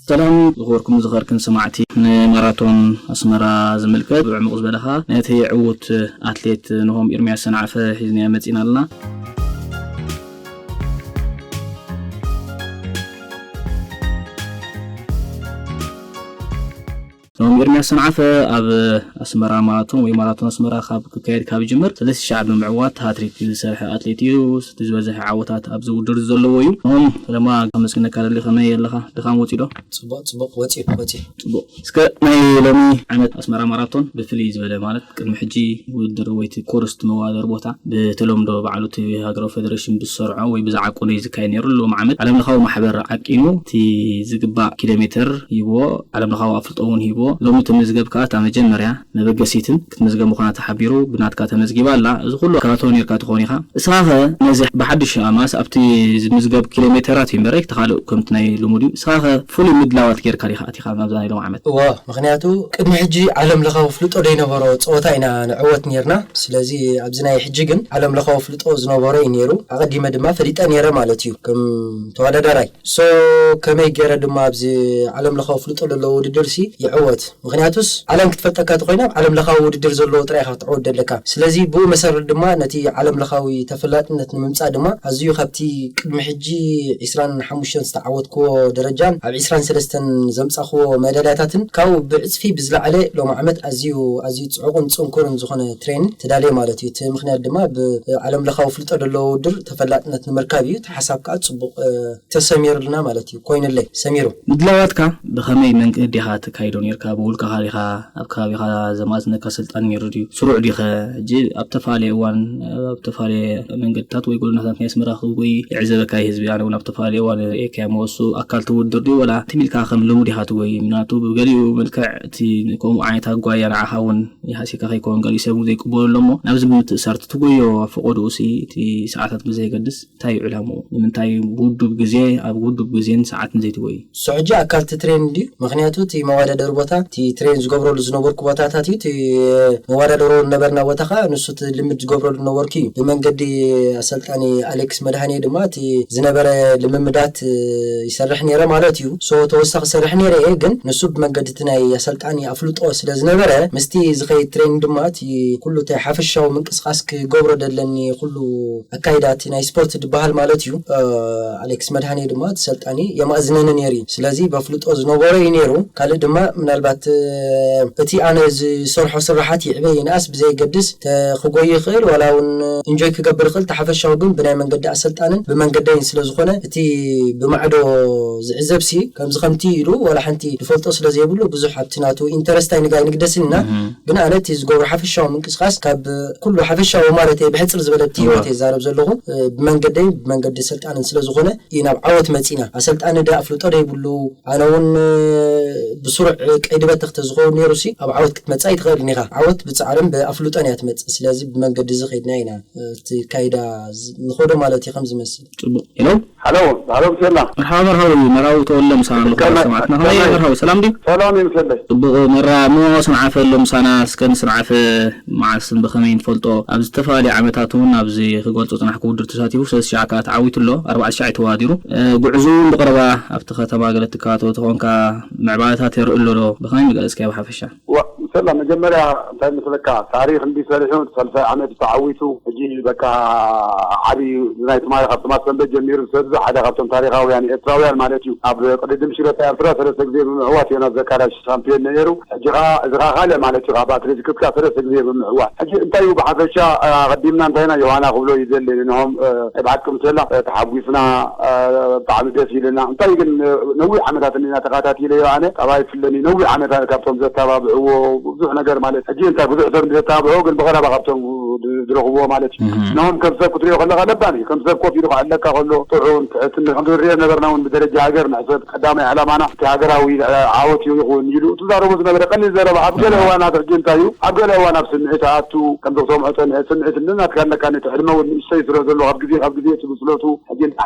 ሰላም ዝኸበርኩም ዝኸርክን ሰማዕቲ፣ ንማራቶን ኣስመራ ዝምልከት ብዕሙቕ ዝበለኻ ነቲ ዕዉት ኣትሌት ንሆም ኤርምያስ ሰንዓፈ ሒዝናዮ መጺና ኣለና። ኖም ኤርምያስ ሰንዓፈ ኣብ ኣስመራ ማራቶን ወይ ማራቶን ኣስመራ ካብ ክካየድ ካብ ጅምር ሰለስተ ሺሕ ብምዕዋት ሃትሪክ ዝሰርሐ ኣትሌት እዩ። እቲ ዝበዝሐ ዓወታት ኣብዚ ውድድር ዘለዎ እዩ። ኖም፣ ፈለማ ከመስግነካ ደሊ። ከመይ ኣለኻ? ድኻም ወጺኡ ዶ? ጽቡቕ፣ ጽቡቕ፣ ወጺኡ፣ ወጺኡ። ጽቡቕ። እስከ ናይ ሎሚ ዓመት ኣስመራ ማራቶን ብፍልይ ዝበለ፣ ማለት ቅድሚ ሕጂ ውድድር ወይ እቲ ኮርስ፣ እቲ መወዳደሪ ቦታ፣ ብተለምዶ ባዕሉ እቲ ሃገራዊ ፌደሬሽን ብዝሰርዖ ወይ ብዝዓቀኖ እዩ ዝካየድ ነይሩ። ሎም ዓመት ዓለም ለኻዊ ማሕበር ዓቂኑ እቲ ዝግባእ ኪሎ ሜትር ሂብዎ፣ ዓለም ለኻዊ ኣፍልጦ እውን ሂብዎ። ሎሚ እቲ ምዝገብ ከኣ እታ መጀመርያ መበገሲትን ክትምዝገብ ምዃና ተሓቢሩ ብናትካ ተመዝጊባ ኣላ። እዚ ኩሉ ካቶ ኔርካ ትኾን ኢኻ። እስኻ ኸ ነዚ ብሓድሽ ኣማስ ኣብቲ ዝምዝገብ ኪሎ ሜተራት እዩ እምበር፣ እቲ ካልእ ከምቲ ናይ ልሙድ እዩ። እስኻ ኸ ፍሉይ ምድላዋት ጌርካ ዲኻ ኣቲኻ ናብዛ ናይ ሎም ዓመት? እወ፣ ምኽንያቱ ቅድሚ ሕጂ ዓለም ለኻዊ ፍልጦ ዘይነበሮ ጸወታ ኢና ንዕወት ኔርና። ስለዚ ኣብዚ ናይ ሕጂ ግን ዓለም ለኻዊ ፍልጦ ዝነበሮ እዩ ኔሩ። ኣቐዲመ ድማ ፈሊጠ ኔረ ማለት እዩ፣ ከም ተወዳዳራይ። ሶ፣ ከመይ ገይረ ድማ ኣብዚ ዓለም ለኻዊ ፍልጦ ዘለዎ ውድድር ሲ ይዕወት? ምኽንያቱስ ዓለም ክትፈልጠካ ተኾይና ኣብ ዓለም ለኻዊ ውድድር ዘለዎ ጥራይ ኢኻ ክትዕወት ደለካ። ስለዚ ብኡ መሰረት ድማ ነቲ ዓለም ለኻዊ ተፈላጥነት ንምምጻእ ድማ ኣዝዩ ካብቲ ቅድሚ ሕጂ ዒስራን ሓሙሽተን ዝተዓወትክዎ ደረጃን ኣብ ዒስራን ሰለስተን ዘምጻኽዎ መዳልያታትን ካብኡ ብዕጽፊ ብዝለዓለ ሎም ዓመት ኣዝዩ፣ ኣዝዩ ጽዑቕን ጽንኩርን ዝኾነ ትሬን ተዳልየ ማለት እዩ። እቲ ምኽንያት ድማ ብዓለም ለኻዊ ፍልጦ ዘለዎ ውድድር ተፈላጥነት ንምርካብ እዩ። እቲ ሓሳብ ከኣ ጽቡቕ፣ እ፣ ተሰሚሩልና ማለት እዩ። ኮይኑለይ፣ ሰሚሩ። ምድላዋትካ ብኸመይ መንገዲ ኢኻ ተካይዶ ኔርካ? ብውልቅኻ ዲኻ? ኣብ ከባቢኻ ዘማእዝነካ ሰልጣኒ ኔሩ ድዩ? ስሩዕ ዲኸ? ሕጂ ኣብ ተፈላለየ እዋን፣ ኣብ ተፈላለየ መንገድታት ወይ ጎደናታት ናይ ኣስመራ ክጎይ ይዕዘበካ እዩ ህዝቢ። ኣነ እውን ኣብ ተፈላለየ እዋን ርእየካዮ እሞ፣ እሱ ኣካል እቲ ውድድር ድዩ፣ ወላ ትም ኢልካ ከም ልሙድ ኢኻ ትጎይ? ምክንያቱ ብገሊኡ መልክዕ እቲ ከምኡ ዓይነት ኣጓያ ንዓኻ እውን ይሃስየካ ከይከውን፣ ገሊኡ ሰብ እውን ዘይቅበሎ ኣሎ እሞ፣ ናብዚ ብምትእሳር እቲ ትጎዮ ኣብ ፈቐድኡ ሲ እቲ ሰዓታት ብዘየገድስ እንታይ እዩ ዕላምኡ? ንምንታይ ብውዱብ ግዜ፣ ኣብ ውዱብ ግዜን ሰዓትን ዘይትጎይ? ንሱ ሕጂ ኣካል እቲ ትሬን ድዩ? ምኽንያቱ እቲ መወዳደሪ ቦታ፣ እቲ ትሬን ዝገብረሉ ዝነበርኩ ቦታታት እዩ። እቲ መወዳደሮ ዝነበርና ቦታ ኸኣ ንሱ እቲ ልምድ ዝገብረሉ ዝነበርኩ እዩ። ብመንገዲ ኣሰልጣኒ ኣሌክስ መድሃኔ ድማ እቲ ዝነበረ ልምምዳት፣ እ፣ ይሰርሕ ነይረ ማለት እዩ። ሶ ተወሳኺ ይሰርሕ ነይረ እየ፣ ግን ንሱ ብመንገዲ እቲ ናይ ኣሰልጣኒ ኣፍልጦ ስለ ዝነበረ፣ ምስቲ ዝኸይድ ትሬን ድማ እቲ ኩሉ እቲ ሓፈሻዊ ምንቅስቃስ ክገብሮ ደለኒ ኩሉ ኣካይዳ እቲ ናይ ስፖርት ዝበሃል ማለት እዩ። እ፣ ኣሌክስ መድሃኔ ድማ እቲ ሰልጣኒ የማእዝነኒ ነይሩ እዩ። ስለዚ በፍልጦ ዝነበሮ እዩ ነይሩ። ካልእ ድማ ምናልባት፣ እ፣ እቲ ኣነ ዝሰርሖ ስራሓት ይዕበ ይንኣስ ብዘየገድስ ተ-፣ ክጎይ ይኽእል፣ ዋላ እውን ኢንጆይ ክገብር ይኽእል። ተሓፈሻዊ ግን ብናይ መንገዲ ኣሰልጣንን ብመንገደይን ስለ ዝኾነ እቲ ብማዕዶ ዝዕዘብ ሲ ከምዚ ከምቲ ኢሉ ዋላ ሓንቲ ዝፈልጦ ስለ ዘይብሉ ብዙሕ ኣብቲ ናቱ ኢንተረስት ኣይንጋ-፣ ኣይንግደስን ኢና። እህ። ግን ኣነ እቲ ዝገብሮ ሓፈሻዊ ምንቅስቃስ ካብ ኩሉ ሓፈሻዊ ማለት እየ፣ ብሕጽር ዝበለ እቲ እዋ። ህይወት እየ ዝዛረብ ዘለኹ፣ እ፣ ብመንገደይ ብመንገዲ ሰልጣንን ስለ ዝኾነ እዩ ናብ ዓወት መጺና። ኣሰልጣኒ ደ ኣፍልጦ ደይብሉ፣ ኣነ እውን፣ እ፣ ብስሩዕ ቀይዲ በተኽቲ ዝኸውን ነይሩ ሲ ኣብ ዓወት ክትመጽእ ኣይትኽእልን ኢኻ። ዓወት ብጻዕርን ብኣፍልጦን እያ ትመጽእ። ስለዚ ብመንገዲ እዚ ኸይድና ኢና፣ እ፣ እቲ ካይዳ ዝ-፣ ንኸዶ ማለት እዩ ከም ዝመስል። ጽቡቕ። ሄሎ? ሃሎ፣ ሃሎ፣ ብሰና። መርሓባ፣ መርሓባ እዩ። መራዊ ተወለ ምሳና ንኽእል ከመይ-፣ ሰማዕትና። ከመይ ከመይ-፣ መርሓዊ፣ ሰላም ድዩ? ሰላም ይምሰለይ። ጽቡቕ፣ መራ፣ ሞ ሰንዓፈ ኣሎ ምሳና። እስከ ንሰንዓፈ መዓስን ብኸመይ ንፈልጦ? ኣብ ዝተፈላለየ ዓመታት እውን ኣብዚ ክገልጾ ዝጸናሕኩ ውድድር ተሳቲፉ፣ ሰለስተ ሽሕ ከኣ ተዓዊቱ ኣሎ፣ ኣርባዕተ ሽሕ ተወዳዲሩ። እ፣ ጉዕዞ እውን ብቐረባ ኣብቲ ከተማ ገለ ትከታተሎ ተኾንካ፣ ምዕባለታት የርኢ ኣሎ ዶ? ብኸመይ ምገለጽካዮ ብሓፈሻ? ዋ፣ ሰላም፣ መጀመርያ እንታይ መስለካ፣ ታሪኽ እንዲ ሰሪሑ፣ ሳልሳይ ዓመት ተዓዊቱ፣ ሕጂ በቃ ዓቢ ናይ ትማሊ ካብ ትማል ሰንበት ጀሚሩ ዝሰብዝ ሓደ ካብቶም ታሪኻውያን ኤርትራውያን ማለት እዩ። ኣብ ቅድድም ሽረታ ኤርትራ ሰለስተ ግዜ ብምዕዋት ዮናስ ዘካርያስ ሻምፒዮን ነይሩ። ሕጂ ኸኣ እዚ ኸኣ ካልእ ማለት እዩ፣ ካብ ኣትሌቲክስ ከኣ ሰለስተ ግዜ ብምዕዋት። ሕጂ እንታይ እዩ ብሓፈሻ፣ አ፣ ኣቐዲምና እንታይ ኢና ዮሃና ክብሎ ይደሊ ንሆም፣ እ፣ ብሓቂ ምስላ፣ እ፣ ተሓጒስና፣ እ፣ ብጣዕሚ ደስ ኢሉና። እንታይ ግን፣ እ፣ ነዊሕ ዓመታት እንዲና ተኸታቲለዮ ኣነ፣ ካብ ኣይፍለኒ ነዊሕ ዓመታት ካብቶም ዘተባብዕዎ ብዙሕ ነገር ማለት ሕጂ እንታይ ብዙሕ ሰብ ዘተባብዖ ግን ብቐረባ ካብቶም ድ-፣ ዝረኽብዎ ማለት እዩ። እህ። ንሆም ከም ሰብ ክትሪኦ ከለኻ ለባም እዩ። ከም ሰብ ኮፍ ኢሉ ክዕለካ ከሎ ጥዑም ትሕትና ክንሪኦ ነበርና እውን ብደረጃ ሃገር ንሕሰብ ቀዳማይ ዕላማና እቲ ሃገራዊ፣ እ፣ ዓወት እዩ ይኹን ኢሉ ትዛረቦ ዝነበረ ቀሊል ዘረባ ኣብ ገለ እዋናት ሕጂ እንታይ እዩ ኣብ ገለ እዋን ኣብ ስምዒት ኣቱ ከም ዝሰምዖ ጸኒሐ ስምዒት እንድናትካ ኣለካ ነቲ ዕድመ እውን ንእሽተይ ስለ ዘሎ ካብ ግዜ ካብ ግዜ እቲ ብስለቱ ሕጂ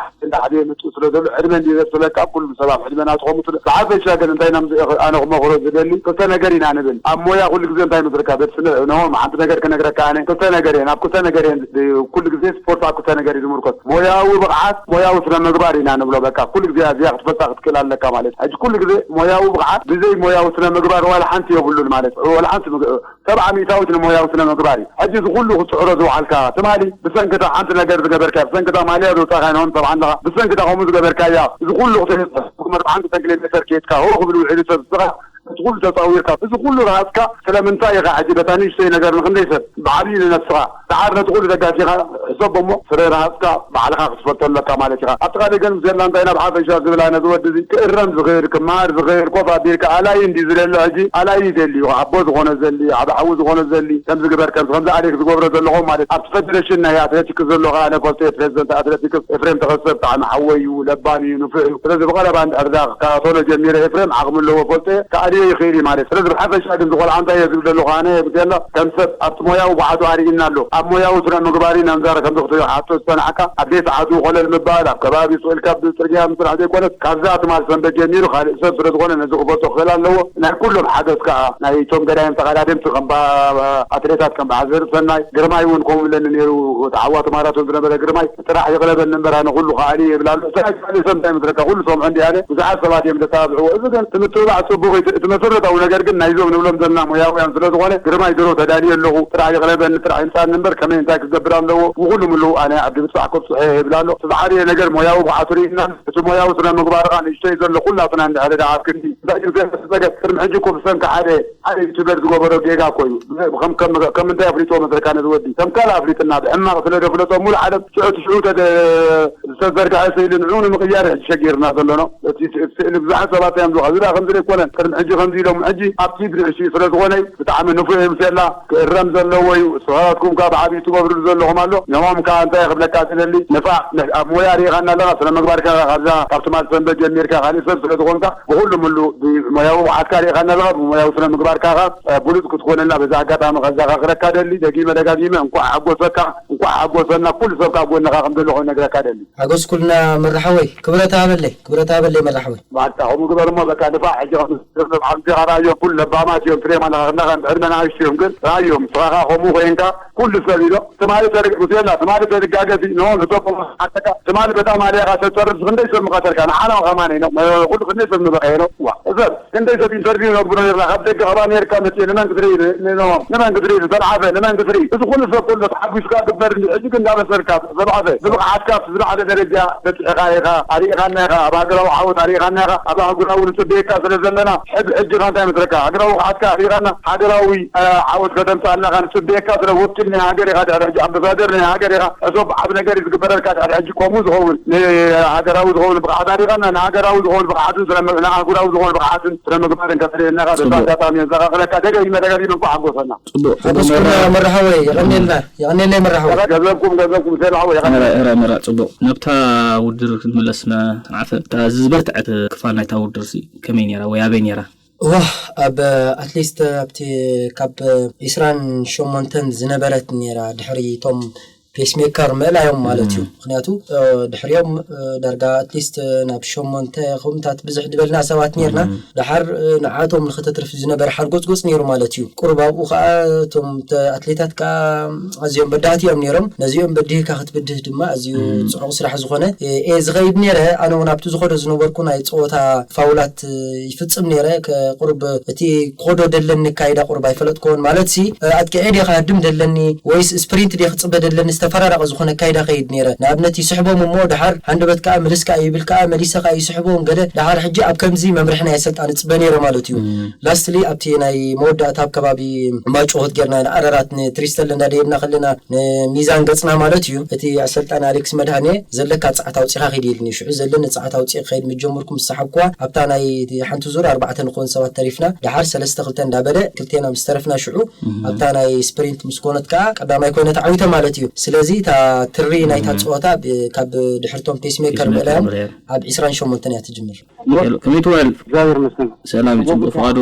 እንዳ ዓበየ መጽኡ ስለ ዘሎ ዕድመ እንዲ ዘብስለካ ኩሉ ሰብ ኣብ ዕድመ ናቱ ከምኡ ስለ ብሓፈሻ ግን እንታይ ኢና ምዝ-፣ ኣነ ክመኽሮ ዝደሊ ክልተ ነገር ኢና ንብል። ኣብ ሞያ ኩሉ ግዜ እንታይ መስለካ በጽንዕ ንሆም ሓንቲ ነገር ክነግረካ ኣነ ክልተ ነገር እየን ኣብ ክልተ ነገር እየን ኩሉ ግዜ ስፖርት ኣብ ክልተ ነገር እዩ ዝምርኮስ። ሞያዊ ብቕዓት፣ ሞያዊ ስነ ምግባር ኢና ንብሎ። በቃ ኩሉ ግዜ እዚኣ ክትፈልጣ ክትክእል ኣለካ ማለት እዩ። ሕጂ ኩሉ ግዜ ሞያዊ ብቕዓት ብዘይ ሞያዊ ስነ ምግባር ዋላ ሓንቲ የብሉን ማለት እዩ። ዋላ ሓንቲ ሰብ ዓሚታዊት ንሞያዊ ስነ ምግባር እዩ። ሕጂ እዚ ኩሉ ክትፅዕሮ ዝውዓልካ ትማሊ ብሰንክታ ሓንቲ ነገር ዝገበርካ ብሰንክታ ማልያ ዘውፃእካ ይንሆን ሰብ ዓንድኻ ብሰንክታ ከምኡ ዝገበርካያ እዚ ኩሉ ክትመርብሓንቲ ሰንክሌ ሜተር ኬድካ ሆ ክብል ውዒሉ ሰብ ስኻ እቲ ኩሉ ተፃዊርካ እዚ ኩሉ ረሃፅካ ስለምንታይ ኢኻ ሕጂ በታ ንእሽተይ ነገር ንክንደይ ሰብ ብዓብዩ ንነብስኻ ደሓር ነቲ ኩሉ ደጋጊኻ ሕሰቦ እሞ ፍረ ረሃፅካ ባዕልኻ ክትፈልጦ ኣለካ ማለት ኢኻ። ኣብቲ ካልእ ግን ዘላ እንታይ ናብ ሓፈሻ ዝብል ኣነ ዝወዲ እዚ ክእረም ዝኽእል ክመሃር ዝኽእል ኮፍ ኣቢልካ ኣላይ እንዲ ዝለሎ ሕጂ ኣላይ ይደሊ እዩ ኣቦ ዝኾነ ዘሊ ዓቢ ሓዊ ዝኾነ ዘሊ ከም ዝግበር ከም ከምዚ ኣሌክ ዝገብሮ ዘለኹም ማለት ኣብቲ ፌደሬሽን ናይ ኣትሌቲክስ ዘሎ ከኣ ኣነ ፈልጦ ፕሬዚደንት ኣትሌቲክስ ኤፍሬም ተኸስተ ብጣዕሚ ሓወይ እዩ ለባም እዩ ንፉዕ እዩ ስለዚ ብቐረባ እንድሕር ዳ ካቶሎ ጀሚረ ኤፍሬም ዓቕሚ ኣለዎ ፈልጦ ከኣልዮ ይኽእል እዩ ማለት ስለዚ ብሓፈሻ ግን ዝቆልዓ እንታይ እየ ዝብል ዘለኹ ኣነ የብገሎ ከም ሰብ ኣብቲ ሞያዊ ብዓቱ ኣርኢና ኣሎ ኣብ ሞያዊ ስነ ምግባሪ ነምዛረ ከምዚ ክትሪኦ ሓቶ ዝጸናሕካ ኣብ ቤት ዓዱ ኮለል ምባል ኣብ ከባቢ ስእልካ ብፅርግያ ምስራሕ ዘይኮነስ ካብዛ ትማል ሰንበት ጀሚሩ ካልእ ሰብ ስለ ዝኾነ ነዚ ክፈልጦ ክኽእል ኣለዎ ናይ ኩሎም ሓገዝ ከዓ ናይ እቶም ገዳይም ተቐዳደምቲ ከም ኣትሌታት ከም ብሓዘር ሰናይ ግርማይ እውን ከምኡ ኢለኒ ነይሩ ተዓዋቲ ማራቶን ዝነበረ ግርማይ ጥራሕ ይቕለበኒ እምበር ኣነ ኩሉ ከኣሊ ይብል ኣሎ። ሰራዊት ካልእ ሰብ እንታይ መስለካ ኩሉ ሰምዑ እንዲ ኣነ ብዙሓት ሰባት እዮም ዘተባብዕዎ። እዚ ግን እቲ ምትብባዕ ፅቡቕ እዩ። እቲ መሰረታዊ ነገር ግን ናይዞም ንብሎም ዘለና ሞያውያን ስለ ዝኾነ ግርማይ ድሮ ተዳልየ ኣለኹ ጥራሕ ይቕለበኒ ጥራሕ ይምፃኒ እምበር ከመይ እንታይ ክገብር ኣለዎ ብኩሉ ምሉ ኣነ ዓዲ ብፅባሕ ከብፅሖ እየ ይብል ኣሎ። እቲ ዝዓበየ ነገር ሞያዊ ብቕዓቱ ርኢና እቲ ሞያዊ ስነ ምግባር ከዓ ንእሽተይ ዘሎ ኩላትና እንድሕር ደኣ ኣብ ክንዲ እንታይ ግን ዘሰገድ ቅድሚ ሕጂ እኮ ብሰንኪ ሓደ ሓደ ዩቱበር ዝገበሮ ጌጋ እኮ እዩ። ከም ምንታይ ኣፍሊጥዎ መስለካ ነዚ ወዲ ከም ካልእ ኣፍሊጥና ብሕማቕ ስለ ዘፍለጦ ሙሉ ዓለም ሽዑ እቲ ሽዑ ተደ ዝተዘርግሐ ስእሊ ንዕኡ ንምቕያር ሕጂ ሸጊርና ዘሎ ነው። እቲ እቲ ስእሊ ብዙሓት ሰባት እዮም ዝብሉ። እዚ ደኣ ከምዚ ዘይኮነን ቅድሚ ሕጂ ከምዚ ኢሎም ሕጂ ኣብቲ ብንእሽትኡ ስለ ዝኾነ እዩ። ብጣዕሚ ንፉዕ እዩ ምሴላ ክእረም ዘለዎ እዩ። ንስኻትኩም ከኣ ብዓብዩ ትገብርሉ ዘለኹም ኣሎ። ንዕኦም ከኣ እንታይ ክብለካ ዝደሊ ንፋዕ ኣብ ሞያ ርኢኻና ኣለኻ ስነ ምግባርካ ካብዛ ካብ ትማል ሰንበት ጀሚርካ ካሊእ ሰብ ስለ ዝኾንካ ብኹሉ ምሉ ብሞያዊ ብቕዓትካ ርኢኻና ኣለኻ ብሞያዊ ስነ ምግባርካ ከኣ ብሉጽ ክትኮነልና በዚ ኣጋጣሚ ከዘኻኽረካ ደሊ። ደጊመ ደጋጊመ እንኳዕ ሓጎሰካ። እንኳዕ ሓጎሰና ኩሉ ሰብ ካብ ጎንኻ ከም ዘሎ ኮይኑ ነግረካ ደሊ። ሓጎስ ኩልና መራሓወይ ክብረት ሃበለይ ክብረት ሃበለይ መራሓወይ። ባታ ከምኡ ግበር እሞ በቃ ንፋዕ ሕጂ ከም ዓምዚኻ ራእዮም ኩሉ ለባማት እዮም ፍሬም ኣለኻ ክንዳኻ ዕድመ ንኣሽቱ እዮም ግን ራእዮም ስኻኻ ከምኡ ኮይንካ ኩሉ ሰብ ኢሎ ትማሊ ተርግ ሙሴላ ትማሊ ተድጋገፊ ኖ ንሰቦ ሓተካ ትማሊ በታ ማልያኻ ተፀርፍ ክንደይ ሰብ ምቐተልካ ንዓና ከማን ኢኖ ኩሉ ክንደይ ሰብ ንበቐየ ነው ዋ እዘብ ክንደይ ሰብ ኢንተርቪው ነግብሮ ነርና ካብ ደገ ካብ ኣሜሪካ መፅኡ ንመን ክትርኢ ንመን ክትርኢ ዝተልዓፈ ንመን ክትርኢ እዚ ኩሉ ሰብ ኩሉ ተሓጒስካ ግበር እንዲ ሕጂ ግን እንዳበሰልካ ዝተልዓፈ ብብቕዓትካ ዝለዓለ ደረጃ በፂሕኻ ኢኻ ኣሪእኻና ኢኻ ኣብ ሃገራዊ ዓወት ኣሪእኻና ኢኻ ኣብ ኣህጉራዊ ንፅበየካ ስለ ዘለና ሕዚ ሕጂ ኻ እንታይ መስለካ ሃገራዊ ብቕዓትካ ኣሪእኻና ሃገራዊ ዓወት ከተምፅኣልና ኻ ንፅበየካ ስለ ወኪል ናይ ሃገር ኢኻ ድሕሪ ሕጂ ኣምባሳደር ናይ ሃገር ኢኻ ሕሶብ ዓብ ነገር እዩ ዝግበረልካ ድሕሪ ሕጂ ከምኡ ዝኸውን ንሃገራዊ ዝኸውን ብቕዓት ኣሪእኻና ንሃገራዊ ዝኸውን ብቕዓትን ስለ ንኣህጉራዊ ዝኸውን ብቕዓትን ስለ ምግባርን ከተርእየና ኢኻ በዚ ኣጋጣሚ የዘኻኽረካ ደጋጊመ ደጋጊመ እንኳዕ ሓጎሰና ጽቡቕ ጽቡቕ ሓጎስኩም መራ መራሓወይ የቐኔልና የቐኔለይ መራሓወይ ገንዘብኩም ገንዘብኩም ሰላም ወይ ራ ራ ራ ጽቡቕ ናብታ ውድድር ክንምለስ ና ናዕፈ እታ ዝበርትዐት ክፋል ናይታ ውድድር ሲ ከመይ ነይራ ወይ ኣበይ ነይራ እዋ ኣብ ኣትሊስት ኣብቲ ካብ ዒስራን ሸሞንተን ዝነበረት ነይራ ድሕሪ እቶም ፔስሜከር ምእላዮም ማለት እዩ ምክንያቱ ድሕሪኦም ዳርጋ ኣትሊስት ናብ ሸሞንተ ከምታት ብዙሕ ዝበልና ሰባት ነርና ደሓር ንዓቶም ንክተትርፍ ዝነበረ ሓርጎፅጎፅ ነይሩ ማለት እዩ ቁሩብ ኣብኡ ከዓ እቶም ኣትሌታት ከዓ ኣዝዮም በዳህቲ እዮም ነይሮም ነዚኦም በዲህካ ክትብድህ ድማ ኣዝዩ ፅዑቕ ስራሕ ዝኾነ እየ ዝኸይድ ነይረ ኣነ እውን ኣብቲ ዝኸዶ ዝነበርኩ ናይ ፀወታ ፋውላት ይፍፅም ነይረ ቁሩብ እቲ ክኸዶ ደለኒ ካይዳ ቁሩብ ኣይፈለጥኩዎን ማለት ሲ ኣጥቂዐ ድየ ክሃድም ደለኒ ወይስ ስፕሪንት ድየ ክፅበ ደለኒ ዝተፈራራቂ ዝኾነ ካይዳ ከይድ ነይረ ንኣብነት ይስሕቦም እሞ ደሓር ሃንደበት ከዓ ምልስ ከዓ ይብል ከዓ መሊሰ ከዓ ይስሕቦም ገለ ደሓር ሕጂ ኣብ ከምዚ መምርሒ ናይ ኣሰልጣኒ ፅበ ነይረ ማለት እዩ ላስትሊ ኣብቲ ናይ መወዳእታ ኣብ ከባቢ ማጭሆት ጌርና ንኣረራት ንትሪስተል እንዳደየብና ከለና ንሚዛን ገፅና ማለት እዩ እቲ ኣሰልጣኒ ኣሌክስ መድሃኔ ዘለካ ፀዓት ኣውፂኻ ኪድ ኢልኒ ሽዑ ዘለኒ ፀዓት ኣውፂ ክኸይድ ምጀመርኩ ምስ ሰሓብኩዋ ኣብታ ናይ ሓንቲ ዙር ኣርባዕተ ንኾን ሰባት ተሪፍና ደሓር ሰለስተ ክልተ እንዳበለ ክልቴና ምስ ተረፍና ሽዑ ኣብታ ናይ ስፕሪንት ምስ ኮነት ከዓ ቀዳማይ ኮይነ ተዓዊተ ማለት እዩ ስለዚ እታ ትሪ ናይታ ፀወታ ካብ ድሕርቶም ፔስሜከር ምእላዮም ኣብ ዕስራን ሸሞንተን እያ ትጅምር። ከመይ ትውዕል? እግዚኣብሔር ይመስገን። ሰላም እዩ፣ ጽቡቕ። ፍቓዱ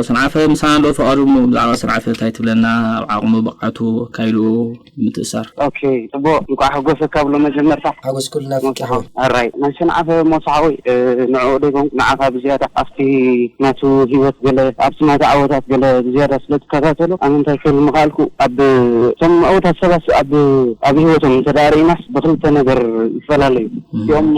ሰንዓፈ ምሳና ኣሎ። ፍቓዱ፣ ብዛዕባ ሰንዓፈ እንታይ ትብለና? ኣብ ዓቕሙ፣ ብቕዓቱ፣ ኣካይድኡ ምትእሳር። ኦኬ፣ ጽቡቕ። እንኳዕ ሓጎሰካ ብሎ መጀመርታ። ሓጎስ ኩልና ፍቅር። ኣራይ ናይ ሰንዓፈ ሞሳሓወይ ንዕኡ ደይኮንኩ ንዓኻ ብዝያዳ ኣብቲ ናቱ ህይወት ገለ ኣብቲ ናቱ ዓወታት ገለ ብዝያዳ ስለ ትከታተሎ ኣነ እንታይ ክብል ምኽኣልኩ ኣብ እቶም ኣብታት ሰባት ኣብ ኣብ ህይወቶም እንተ ደኣ ርኢናስ ብክልተ ነገር ይፈላለዩ። እዚኦም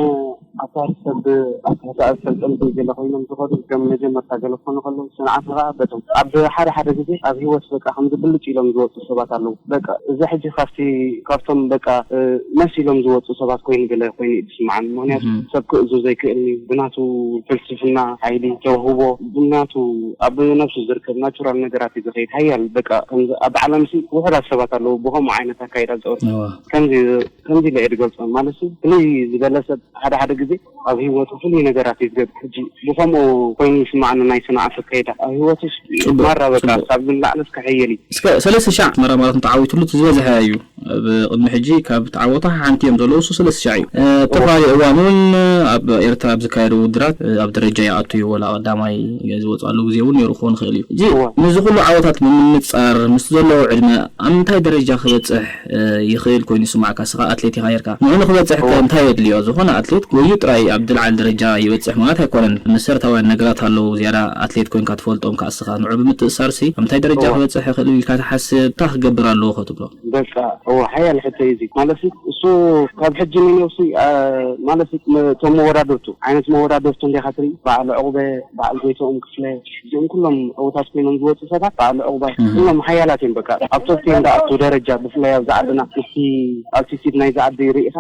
ኣታር ሰብ ኣታር ሰልጠንቲ ገለ ኮይኖም ዝኸዱ ከም መጀመርታ ገለ ክኾኑ ከለዉ ሰንዓፈ ከዓ በቶም ኣብ ሓደ ሓደ ግዜ ኣብ ህይወት በቃ ከም ዝብልጭ ኢሎም ዝወፁ ሰባት ኣለዉ። በቃ እዚ ሕጂ ካብቲ ካብቶም በቃ መሲሎም ዝወፁ ሰባት ኮይኑ ገለ ኮይኑ እዩ ዝስምዓኒ። ምክንያቱ ሰብ ክእዙ ዘይክእል እዩ። ብናቱ ፍልስፍና ሓይሊ ተውህቦ ብናቱ ኣብ ነብሱ ዝርከብ ናቹራል ነገራት እዩ ዝኸይድ። ሓያል በቃ ኣብ ዓለም ሲ ውሑዳት ሰባት ኣለዉ ብከምኡ ዓይነት ኣካይዳ ዝፀወት ከምዚ ኢለ እየ ዝገልፆ። ማለት ሲ ፍልይ ዝበለ ሰብ ሓደ ሓደ ግዜ ኣብ ህይወቱ ፍሉይ ነገራት እዩ ዝገብር። ሕጂ ብከምኡ ኮይኑ ይስምዓኒ ናይ ሰንዓፈ ኣካይዳ ኣብ ህይወትሽ ማራ በቃ ካብ ንላዕሊ እስከ ሓየል እዩ። እስከ ሰለስተ ሻዕ ኣስመራ ማራቶን ተዓዊትሉ እቲ ዝበዝሐ እዩ። ኣብ ቅድሚ ሕጂ ካብ ተዓወታ ሓንቲ እዮም ዘለዉ፣ እሱ ሰለስተ ሻዕ እዩ። ኣብ ተፈላለየ እዋን እውን ኣብ ኤርትራ ኣብ ዝካየዱ ውድድራት ኣብ ደረጃ ይኣቱ እዩ፣ ወላ ቀዳማይ ዝወፅኣሉ ግዜ እውን ነይሩ ክኸውን ይኽእል እዩ። እዚ ምስዚ ኩሉ ዓወታት ብምንፃር ምስቲ ዘለዎ ዕድመ ኣብ ምንታይ ደረጃ ክበፅሕ ይኽእል ኮይኑ ይስማዕካ? እስኻ ኣትሌት ኢኻ ነርካ። ንዑ ንክበፅሕ ከ እንታይ የድልዮ? ዝኾነ ኣትሌት ጎዩ ጥራይ ኣብ ዝለዓለ ደረጃ ይበፅሕ ማለት ኣይኮነን። መሰረታውያን ነገራት ኣለዉ ዝያዳ ኣትሌት ኮይንካ ትፈልጦም ከኣ እስኻ። ንዑ ብምትእሳርሲ ኣብ ምንታይ ደረጃ ክበፅሕ ይኽእል ኢልካ ትሓስብ? እንታይ ክገብር ኣለዎ ከ ትብሎ? በቃ እዎ ሓያል ሕቶ እዩ እዚ። ማለት እሱ ካብ ሕጂ ንነብሲ ማለት እቶም መወዳድርቱ ዓይነት መወዳድርቱ እንዲኻ ትርኢ በዓል ዕቑበ በዓል ጎይትኦም ክፍለ እዚኦም ኩሎም ዕዉታት ኮይኖም ዝወፁ ሰባት በዓል ዕቑባይ ኩሎም ሓያላት እዮም። በቃ ኣብ ቶፕ ቴን ዝኣቱ ደረጃ ብፍላይ ኣብዚ ዓድና ምስቲ ኣልቲቲድ ናይዚ ዓዲ ርኢኻ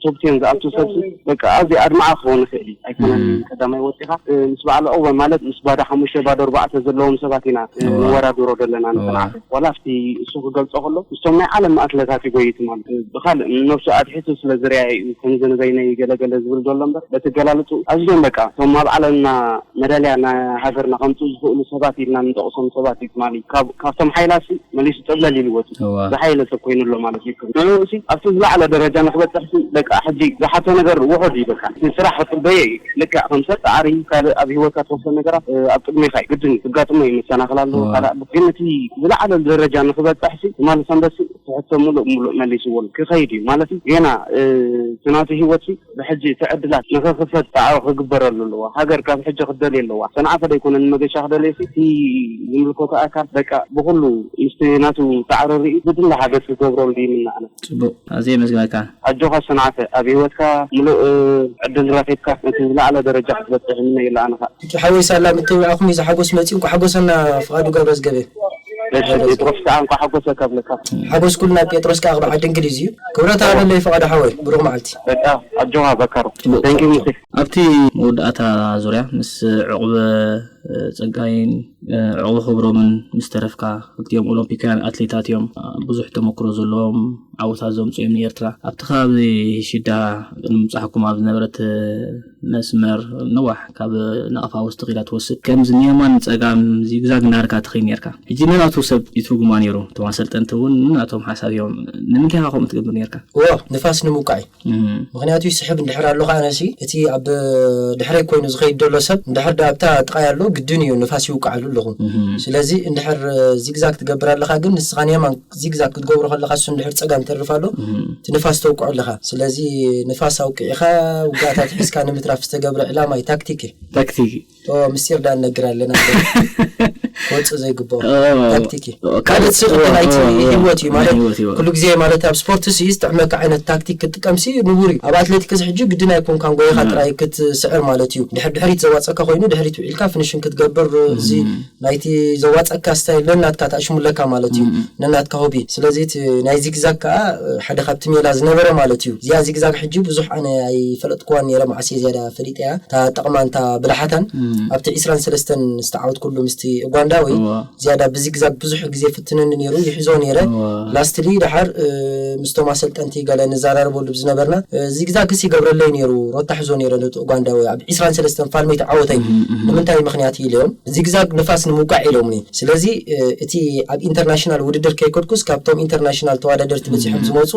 ቶፕ ቴን ዝኣቱ ሰብ በቃ ኣብዚ ኣድማዓ ክኸውን ይኽእል እዩ። ኣይኮነን ቀዳማይ ወፂኻ ምስ በዓል ዕቑባይ ማለት ምስ ባዶ ሓሙሽተ ባዶ ኣርባዕተ ዘለዎም ሰባት ኢና ንወዳድሮ ዘለና ንሰንዓፈ ዋላ ኣብቲ እሱ ክገልፆ ከሎ ምስቶም ናይ ዓለም ኣትለታት ይጎይቱ ማለት እዩ። ብካልእ ንነብሱ ኣትሒቱ ስለ ዝርኣ እዩ ከምዚ ንበይነይ ገለገለ ዝብል ዘሎ እምበር በቲ ኣገላልፅኡ ኣዝዮም በቃ እቶም ኣብ ዓለምና መዳልያ ናይ ሃገርና ከምፅኡ ዝኽእሉ ሰባት ኢልና ንጠቕሶም ሰባት እዩ ትማሊ ካብቶም ሓይላት መሊሱ ጠብለል ኢሉ ወፂኡ ዝሓየለ ሰብ ኮይኑ ኣሎ ማለት እዩ። ንዕኡ ሲ ኣብቲ ዝለዓለ ደረጃ ንክበፅሕ ሲ በቃ ሕጂ ዝሓቶ ነገር ውሑድ እዩ። በቃ ስራሕ ክፅበዮ እዩ። ልክዕ ከም ሰብ ፃዕሪ ካልእ ኣብ ሂወትካ ትወስዶ ነገራት ኣብ ቅድሜካ እዩ ግድን እዩ። ክጋጥሞ እዩ። መሰናኽል ኣለዎ ካልእ ኣሎ። ግን እቲ ዝለዓለ ደረጃ ንክበፅሕ ሲ ትማሊ ሰንበት ሲ እቲ ሕቶ ሙሉእ ሙሉእ መሊስዎ ኣሎ። ክኸይድ እዩ ማለት እዩ። ጌና እቲ ናቱ ሂወት ሲ ብሕጂ እቲ ዕድላት ንኽኽፈት ፃዕሪ ክግበረሉ ኣለዎ። ሃገር ካብ ሕጂ ክትደልዮ ኣለዋ። ሰንዓፈ ደይኮነ ንመገሻ ክደልዮ ሲ እቲ ዝምልከቶ ኣካል በቃ ብኩሉ ምስቲ ናቱ ፃዕሪ ርኢ ዝድለ ሓገዝ ክገብረሉ ይምነ ኣነ። ፅቡቅ ኣዝየ የመስግነካ። ኣጆኻ ሰንዓፈ ኣብ ሂወትካ ሙሉእ ዕድል ረኺብካ ነቲ ዝለዓለ ደረጃ ክትበፅሕ ይምነየሉ ኣነ ከዓ። እኪ ሓወይ ሳላ ምትብባዕኹም እዩ ዝሓጎስ መፂኡ እንኳ ሓጎሰና ፍቓዱ ገብረዝገበ። ጴጥሮስ ከዓ እንኳ ሓጎሰካ ብለካ። ሓጎስ ኩልና ጴጥሮስ ከዓ ክበዓ ድንግል እዩ ዝዩ ክብረት ኣለለይ ፍቓዱ ሓወይ ብሩኽ መዓልቲ። በቃ ኣጆኻ በካሩ። Thank you ሙሴ። ኣብቲ መወዳእታ ዙርያ ምስ ዕቑበ ጸጋይን ዕቑበ ክብሮምን ምስ ተረፍካ፣ ክልቲኦም ኦሎምፒካውያን ኣትሌታት እዮም። ብዙሕ ተመክሮ ዘለዎም፣ ዓወታት ዘምጽኡ እዮም ንኤርትራ። ኣብቲ ከባቢ ሽዳ ቅድሚ ምብጻሕኩም ኣብ ዝነበረት መስመር ነዋሕ ካብ ናቕፋ ውስጥ ኺዳ ትወስድ፣ ከምዚ ንየማን ጸጋም ዚግዛግ እናርካ ትኸይድ ነርካ። ሕጂ ነናቱ ሰብ ይትርጉማ ነይሩ። እቶም ኣሰልጠንቲ እውን ነናቶም ሓሳብ እዮም። ንምንታይ ኢኻ ከምኡ ትገብር ነርካ? እዎ፣ ንፋስ ንምውቃዕ እዩ። ምኽንያቱ ይስሕብ እንድሕር ኣሎ ከዓ ነሲ እቲ ኣብ ድሕረይ ኮይኑ ዝኸይድ ዘሎ ሰብ እንድሕር ዳ ኣብታ ጥቓይ ኣሎ ግድን እዩ ንፋስ ይውቃዓሉ ኣለኹ። ስለዚ እንድሕር ዚግዛግ ትገብር ኣለኻ ግን ንስኻ ንየማን ዚግዛግ ክትገብሮ ከለኻ እሱ እንድሕር ፀጋም ይተርፍ ኣሎ እቲ ንፋስ ተውቅዖ ኣለኻ። ስለዚ ንፋስ ኣውቂዕኻ ውግኣታት ሒዝካ ንምትራፍ ዝተገብረ ዕላማ እዩ። ታክቲክ እዩ። ታክቲክ እዩ። ምስጢር ዳ ንነግር ኣለና ክወፅእ ዘይግብኦ ታክቲክ እዩ። ካልእ ስቕ ናይቲ ህይወት እዩ ማለት ኩሉ ግዜ ማለት ኣብ ስፖርት ሲ ዝጥዕመካ ዓይነት ታክቲክ ክትጥቀም ሲ ንቡር እዩ። ኣብ ኣትሌቲክስ ሕጂ ግድን ኣይኮንካን ጎይኻ ጥራይ ክትስዕር ማለት እዩ። ድሕር ድሕሪት ዘዋፀካ ኮይኑ ድሕሪት ውዒልካ ፍኒሽን ክትገብር እዚ ናይቲ ዘዋፀካ ስታይል ነናትካ ተኣሽሙለካ ማለት እዩ። ነናትካ ሆቢ ስለዚ እቲ ናይ ዚግዛግ ከዓ ሓደ ካብቲ ሜላ ዝነበረ ማለት እዩ። እዚኣ ዚግዛግ ሕጂ ብዙሕ ኣነ ኣይፈለጥክዋን ነይረ መዓስ እየ ዝያዳ ፈሊጠያ እታ ጠቕማን እታ ብልሓታን ኣብቲ ዕስራን ሰለስተን ዝተዓወትኩሉ ምስቲ ኡጋንዳ ወይ ዝያዳ ብዚግዛግ ብዙሕ ግዜ ፍትንኒ ነይሩ፣ ይሕዞ ነይረ። ላስትሊ ደሓር ምስቶም ኣሰልጠንቲ ገለ ንዘራረበሉ ብዝነበርና፣ ዚግዛግ ክስ ይገብረለይ ነይሩ፣ ሮታ ሕዞ ነይረ ነቲ ኡጋንዳዊ ኣብ ዕስራን ሰለስተን ፋልመይቲ ዓወተይ። ንምንታይ ምኽንያት ኢለዮም፣ ዚግዛግ ንፋስ ንምውቃዕ ኢሎምኒ። ስለዚ እቲ ኣብ ኢንተርናሽናል ውድድር ከይከድኩስ ካብቶም ኢንተርናሽናል ተዋዳደርቲ በፂሖም ዝመፁ፣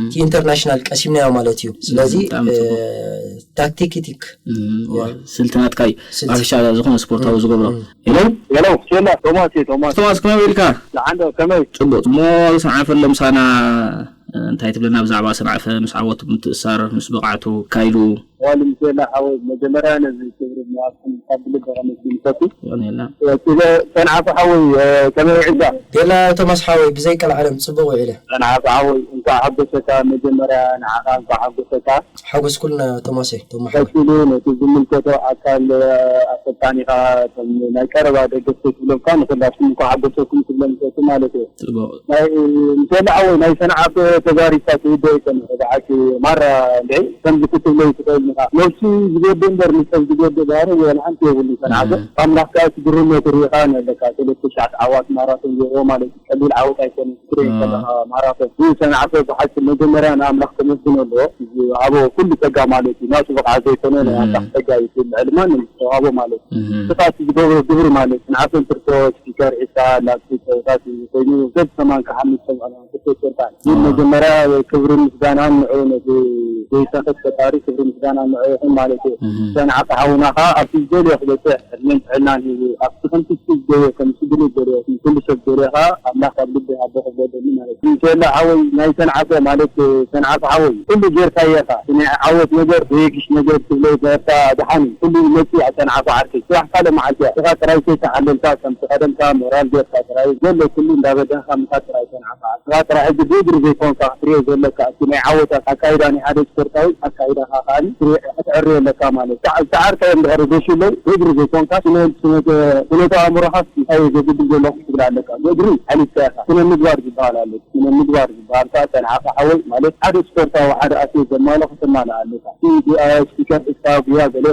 እቲ ኢንተርናሽናል ቀሲምናዮ ማለት እዩ። ስለዚ ታክቲኪቲክ ስልቲ ናትካ እዩ። ኣፊሻ ዝኾነ ስፖርታዊ ዝገብሮ። ሄሎ፣ ሄሎ፣ ኬላ ቶማስ እየ፣ ቶማስ። ቶማስ፣ ከመይ ኢልካ? ዝዓንዶ ከመይ? ጽቡቅ። እሞ ሰንዓፈ ኣሎ ምሳና እንታይ ትብለና ብዛዕባ ሰንዓፈ ምስ ዓወቱ ምትእሳር፣ ምስ ብቕዓቱ ካይዱ? ዋል ምሴላ ሓወይ፣ መጀመርያ ነዚ ክብሪ ምሃብኩም ካብ ብልቢ ከመስግን ይፈቱ። ይቕንየልና። ሰንዓፈ ሓወይ፣ ከመይ ውዒልካ? ኬላ ቶማስ ሓወይ፣ ብዘይ ቀልዓለም ጽቡቕ ውዒለ። ሰንዓፈ ሓወይ፣ እንኳዕ ሓጎሰካ። መጀመርያ ንዓኻ እንኳዕ ሓጎሰካ። ሓጎስ ኩልና ቶማሰይ ቶም ማሕበር። ቀጺሉ ነቲ ዝምልከቶ ኣካል ኣሰልጣኒኻ፣ እቶም ናይ ቀረባ ደገፍቲ ክብለምካ፣ ንኹላትኩም እንኳዕ ሓጎሰኩም ክብሎም ይፈቱ ማለት እየ። ጽቡቕ። ናይ ምሸላ ሓወይ፣ ናይ ሰንዓፈ ተጋሪታ ትውደ ይኮነ ብሓቂ ማራ እንድዒ ከምዚ ክትብሎ ይትኽእል ኢኻ። ነብሱ ዝገደ እምበር ንሰብ ዝገደ ባህሪ ወላ ሓንቲ የብሉ። ሰንዓፈ ኣምላኽ ከኣ ትግርነቱ ርኢኻ ኣለካ። ሰለስተ ሻዕ ዓዋት ማራቶን ገይርዎ ማለት እዩ። ቀሊል ዓወት ኣይኮነን። ትሪኦ ከለኻ ማራቶን እዩ። ሰንዓፈ ብሓቂ መጀመርያ ንኣምላኽ ከመስግኖ ኣለዎ። ዝሃቦ ኩሉ ጸጋ ማለት እዩ። ናቱ ብቕዓት ዘይኮነ ናይ ኣምላኽ ጸጋ እዩ። ልዕሊ ማንም ዝተዋህቦ ማለት እዩ። ስኻት ዝገብሮ ግብሪ ማለት ንዓቶም ትርቶ ስፒከር ዒሳ ላፕሲ ጸወታት ኮይኑ ሰብ ሰማን ክሓምድ ሰምዖ ትርቶ ጨርቃን ይህ መጀመርያ ክብሪ ምስጋናን ንዑ ነቲ ዘይሰኽት ፈጣሪ ክብሪ ምስጋና ንዑ ይኹን ማለት እዩ። ሰንዓ ክሓውና ከዓ ኣብቲ ዝደልዮ ክበፅሕ ዕድሜን ጥዕናን ሂቡ ኣብቲ ከምቲ ዝደልዮ ከም ስግሉ ዝደልዮ ኩሉ ሰብ ደልዮ ከዓ ኣምላኽ ካብ ልቢ ሃቦ ክበደሉ ማለት እዩ። ሰላ ሓወይ ናይ ሰንዓፈ ማለት ሰንዓፈ ሓወይ ኩሉ ጌርካ የኻ ናይ ዓወት ነገር ዘይግሽ ነገር ትብሎ ጌርካ ድሓን ኩሉ ይመፅእ ሰንዓፈ ዓርከይ ስራሕ ካልእ መዓልቲ እያ። ስኻ ጥራይ ከይተሓለልካ ከምቲ ቀደምካ ሞራል ጌርካ ጥራይ ዘሎ ኩሉ እንዳበደንካ ምኻድ ጥራይ ሰንዓፈ ዓርከይ። ስኻ ጥራይ ሕጂ ብእግሪ ዘይኮንካ ክትሪኦ ዘለካ እቲ ናይ ዓወታት ኣካይዳ ናይ ሓደ ስፖርታዊ ኣካይዳኻ ከዓኒ ክትሪኦ ክትዕርዮ ኣለካ ማለት እዩ። ዝዓርከ እንድሕሪ ገሽለይ ብእግሪ ዘይኮንካ ስነ ስነ ስነ ኣእምሮኻስ እንታይ እየ ዘጉድል ዘለኹ ትብል ኣለካ። ብእግሪ ሓሊፍካ ኢኻ። ስነ ምግባር ዝበሃል ኣሎ። ስነ ምግባር ዝበሃል ከዓ ሰንዓፈ ሓወይ ማለት ሓደ ስፖርታዊ ሓደ ኣትሌት ዘማልኦ ከተማልእ ኣለካ። እቲ ስፒከር እስካ ጉያ ገለ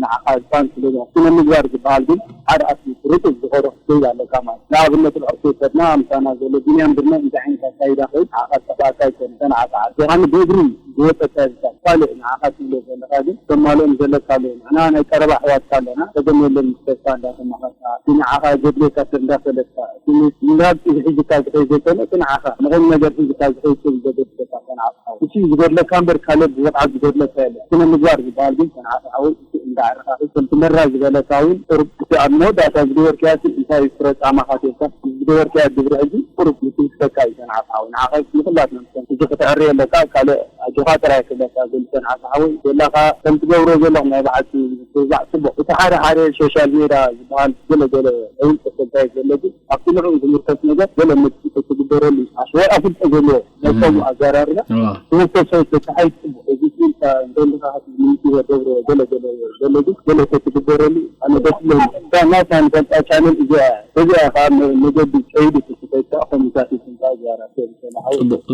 ንዓኻ ዝፋን ስለ ዝኾነ ስነ ምግባር ዝበሃል ግን ሓደ ኣትሌት ርጡብ ዝኸዶ ክትብል ኣለካ ማለት እዩ። ንኣብነት ብሕርሲ ወሰድና ምሳና ዘሎ ቢንያም ግርማይ እንታይ ዓይነት ኣካይዳ ከይድ ንዓኻ ዝጠፍኣካ ኣይኮነን። ሰንዓፈ ዓርከይ ብእግሪ ዝወፀካ ይብልካ። ካልእ ንዓኻ ትብሎ ዘለኻ ግን ከማልኦም ዘለካ ኣለዉ። ንሕና ናይ ቀረባ ኣሕዋትካ ኣለና። ጸገም የለን ምስ ተስፋ እንዳተማኸርካ እቲ ንዓኻ ዘድልየካ ሰብ እንዳፈለጥካ እቲ ንላብ ሒዝካ ዝኸይድ ዘይኮነ እቲ ንዓኻ ንቑም ነገር ሒዝካ ዝኸይድ ሰብ ዘገድሰካ ሰንዓፈ ሓወይ። እቲ ዝጎድለካ እምበር ካልእ ብብቕዓት ዝጎድለካ የለን። ስነ ምግባር ዝበሃል ግን ሰንዓፈ ሓወይ እቲ እንዳዕረኻ ከምቲ መራ ዝበለካ እውን ቁሩብ እቲ ኣብ መወዳእታ ዝገበርካዮ እቲ እንታይ ፍረ ጻማኻ ተልካ ዝገበርካዮ ግብሪ ሕጂ ቁሩብ ይትንክፈካ እዩ ሰንዓፈ ሓወይ። ንዓኻ ንኹላትና ምስተን እዚ ክትዕሪ ኣለካ ካልእ ኣጆኻ ጥራይ ክብለካ ዝብል ሰንዓፈ ሓወይ ዘለኻ ከም ትገብሮ ዘለኹ ናይ በዓልቲ ምትብባዕ ጽቡቕ። እቲ ሓደ ሓደ ሶሻል ሜድያ ዝበሃል ገለ ገለ ዕውል ተሰባይ ዘለጉ ኣብቲ ንዕኡ ዝምልከት ነገር ገለ መጥቂ ተትግበረሉ ኣሽወር ኣፍልጦ ዘለዎ ናይ ከምኡ ኣዘራርባ ትምህርተ ሰዎች ተተሓይ ጽቡቕ። እዚ ኢልካ እንተልካ ምንጭ ገብሮ ገለ ገለ ዘለጉ ገለ ተትግበረሉ ኣነ ደስ ይብለኒ። እዛ ናትና ንፈልጣ ቻነል እዚኣ እዚኣ ከዓ መገዲ ከይዱ ትስፈይካ ኮሚታት ይስንካ ዝያራ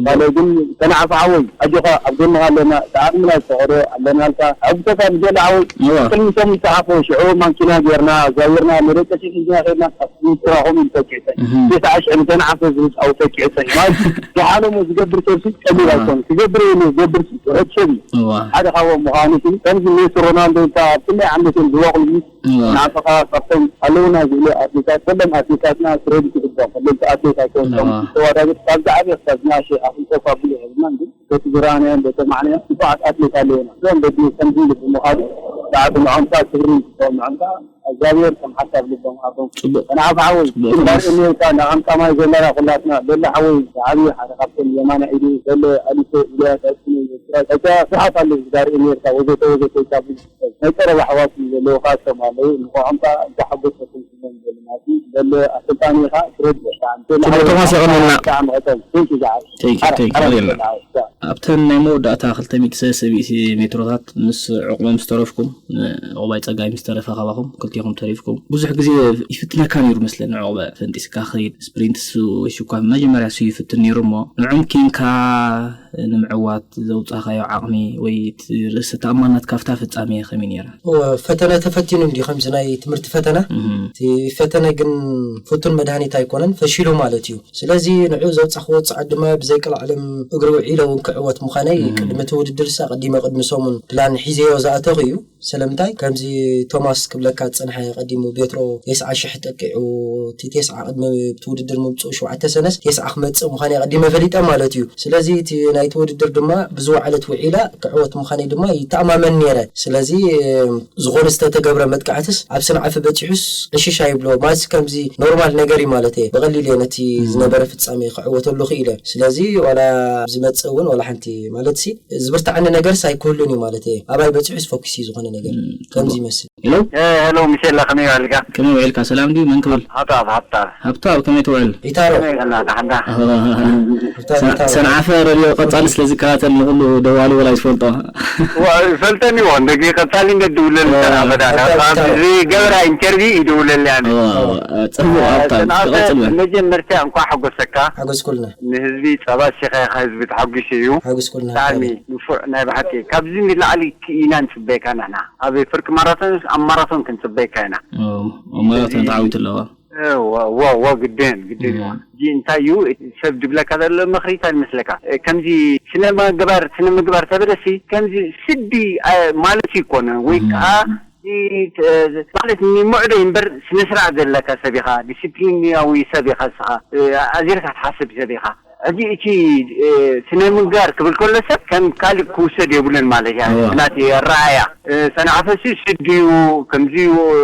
ካልእ ግን ሰንዓፈ ሓወይ ኣጆኻ ኣብ ጎንኻ ኣለና። እቲ ዓቕምና ዝፈቐዶ ኣለናልካ። ኣዕጉሰካ ብጀለ ሓወይ ቅድሚ ሰሙን ዝጸሓፎ ሽዑ ማንኪና ጌርና ዛዊርና መደቀሲ ሒዝና ኸድና ሚኒስትራ ከምኡ ኢሉ ተኪዕሰ ቤት ዓሽ ዕሊ ሰንዓፈ ዝምስኣው ተኪዕሰ ማለት ዝሓለሞ ዝገብር ሰብሲ ቀሊል ኣይኮነ ክገብር የለ ዝገብር ውሑድ ሰብ እዩ። ሓደ ካብኦም ምዃኑ ሲ ከምዚ ሜሲ ሮናልዶ ኢልካ ኣብ ክንደይ ዓመት እዮም ዝበቑሉ ናፍኻ ካብቶም ኣለውና ዝብሉ ኣትሌታት ኩሎም ኣትሌታትና ክሬዲት ይግባኦም። ከለልቲ ኣትሌት ኣይኮኑም። ተዋዳደርቲ ካብ ዝዓበየ ክሳብ ዝናእሸ ኣፍልጦ ካብ ብዙሕ የብልናን ግን በቲ ዝረኣናዮን በተማዕናዮን ንፉዓት ኣትሌት ኣለውና። እዞም በዚ ከምዚ ኢሉ ብምዃዱ ሰዓት ንዖምካ ክብሪ ይግባኦም። ንዖምካ እግዚኣብሔር ከም ሓሳብ ልቦም ሃቦም። ጽቡቅ። ተናዓፍ ሓወይ ጽቡቅ፣ ቶማስ። ዳርኤል ኔርካ ንዓምካ ማይ ዘለና ኩላትና በሊ ሓወይ ዓብዩ ሓደ ካብቶም የማና ኢዱ በሊ ኣሊፎ ኢልያስ ኣስኒ ስራይ እታ ስሓት ኣሎ ዳርኤል ኔርካ ወዘተ ወዘተ ኢልካ ብዙሕ ናይ ቀረባ ኣሕዋት ዘለውኻ ከም ኣለዉ ንዕዖም ከኣ እንተሓጎሰኩም ክብሎም ይደሊ ማለት እዩ። በሊ ኣሰልጣኒ ኢኻ ክረድ ጽቡቅ፣ ቶማስ የቐንየልና። ብጣዕሚ ዕጠም። Thank you ዝዓቢ። Thank you, thank you. ኣበየና ኣብተን ናይ መወዳእታ ክልተ ሚእቲ ሰለስተ ሚእቲ ሜትሮታት ምስ ዕቑበ ምስ ተረፍኩም፣ ዕቑባይ ጸጋይ ምስ ተረፈ ካባኹም ክልቲኹም ተሪፍኩም፣ ብዙሕ ግዜ ይፍትነካ ነይሩ መስለኒ። ዕቑበ ፈንጢስካ ክኸይድ፣ ስፕሪንትስ ወይ ሽኳ መጀመርያ ሱ ይፍትን ነይሩ፣ እሞ ንዕም ኪንካ ንምዕዋት ዘውጻኻዮ ዓቕሚ ወይ እቲ ርእሰ ተኣማንነት ካብታ ፍጻሜ ከመይ ነይራ? እወ፣ ፈተነ ተፈቲኑ እንዲ ከምዚ ናይ ትምህርቲ ፈተነ። እቲ ፈተነ ግን ፍቱን መድሃኒት ኣይኮነን፣ ፈሺሉ ማለት እዩ። ስለዚ ንዑ ዘውጻኽዎ ጻዕሪ ድማ ብዘይ ቀልዓለም እግሪ ውዒለ እውን ክዕወት ምዃነይ ቅድሚ እቲ ውድድርስ ኣቐዲመ ቅድሚ ሰሙን ፕላን ሒዘዮ ዝኣተኹ እዩ። ስለምንታይ ከምዚ ቶማስ ክብለካ ዝጸንሐ ቀዲሙ ቤትሮ የስዓ ሽሕ ጠቂዑ እቲ ቴስዓ ቅድሚ እቲ ውድድር ምምፅኡ ሸውዓተ ሰነስ ቴስዓ ክመፅእ ምዃነይ ቀዲመ ፈሊጠ ማለት እዩ። ስለዚ እቲ ናይቲ ውድድር ድማ ብዝወዓለት ውዒላ ክዕወት ምዃነይ ድማ ይተኣማመን ነይረ። ስለዚ ዝኾነ ዝተተገብረ መጥቃዕትስ ኣብ ሰንዓፈ በፂሑስ ዕሽሽ ኣይብሎ ማለት ከምዚ ኖርማል ነገር እዩ ማለት እየ። ብቐሊል እየ ነቲ ዝነበረ ፍጻሜ ክዕወተሉ ክኢለ። ስለዚ ዋላ ዝመፅእ እውን ዋላ ሓንቲ ማለት ሲ ዝብርትዓኒ ነገርስ ኣይክህሉን እዩ ማለት እየ። ኣባይ በፂሑስ ፎኪስ እዩ ዝኾነ ነገር ከምዚ ይመስል። ሄሎ። ሄሎ፣ ምሸላ ከመይ ዋልካ? ከመይ ውዒልካ? ሰላም ድዩ? መን ክብል? ሃብታብ፣ ሃብታብ። ሃብታብ፣ ከመይ ትውዕል? ኢታሮ። ከመይ ዋልካ? ዳሕና። ሰንዓፈ ረድዮ ቀጻሊ ስለ ዝከታተል ንኹሉ ደዋሊ ወላ ዝፈልጦ። ይፈልጠኒ እዎ፣ እንደገ ቀጻሊ እንደድውለል ሰንዓፈ ዳሕና። ሃብታብ፣ ሃብታብ። ዝገብራ ኢንተርቪው ይድውለል ያነ። ጽቡቕ፣ ሃብታብ፣ ሰንዓፈ፣ ትቐጽል በል። መጀመርታ እንኳዕ ሓጎሰካ። ሓጎስኩልና። ንህዝቢ ጸባ ሲኻ ኢኻ ህዝቢ ተሓጒሱ እዩ። ሓጎስኩልና። ብጣዕሚ ንፉዕ ናይ ብሓቂ። ካብዚ ንላዕሊ ክኢና ንጽበየካ ንሕና። ኣብ ፍርቂ ማራቶን ኣብ ማራቶን ክንጽበየካ ኢና። ኦ፣ ኣብ ማራቶን ተዓዊቱ ኣለዋ። እወ፣ እወ፣ እወ፣ ግድን፣ ግድን እወ። እወ። እዚ እንታይ እዩ እቲ ሰብ ድብለካ ዘሎ ምኽሪ እንታይ ይመስለካ? እ፣ ከምዚ ስነ ምግባር፣ ስነ ምግባር ተበለሲ ከምዚ ስዲ፣ እ፣ ማለት ይኮነ ወይ እም። ከኣ እ፣ ተ-፣ ማለት ንሙዕዶ እምበር ስነ ስርዓት ዘለካ ሰብ ኢኻ፣ ዲስፕሊናዊ ሰብ ኢኻ ንስኻ፣ እ፣ ኣዚርካ ትሓስብ ሰብ ኢኻ። ሕጂ እቲ፣ እ፣ ስነ ምግባር ክብል ከሎ ሰብ ከም ካልእ ክውሰድ የብሉን ማለት እያ። እዋ። ናቲ ኣረኣእያ፣ እ፣ ሰንዓፈሲ ስድዩ፣ ከምዚዩ፣ እ፣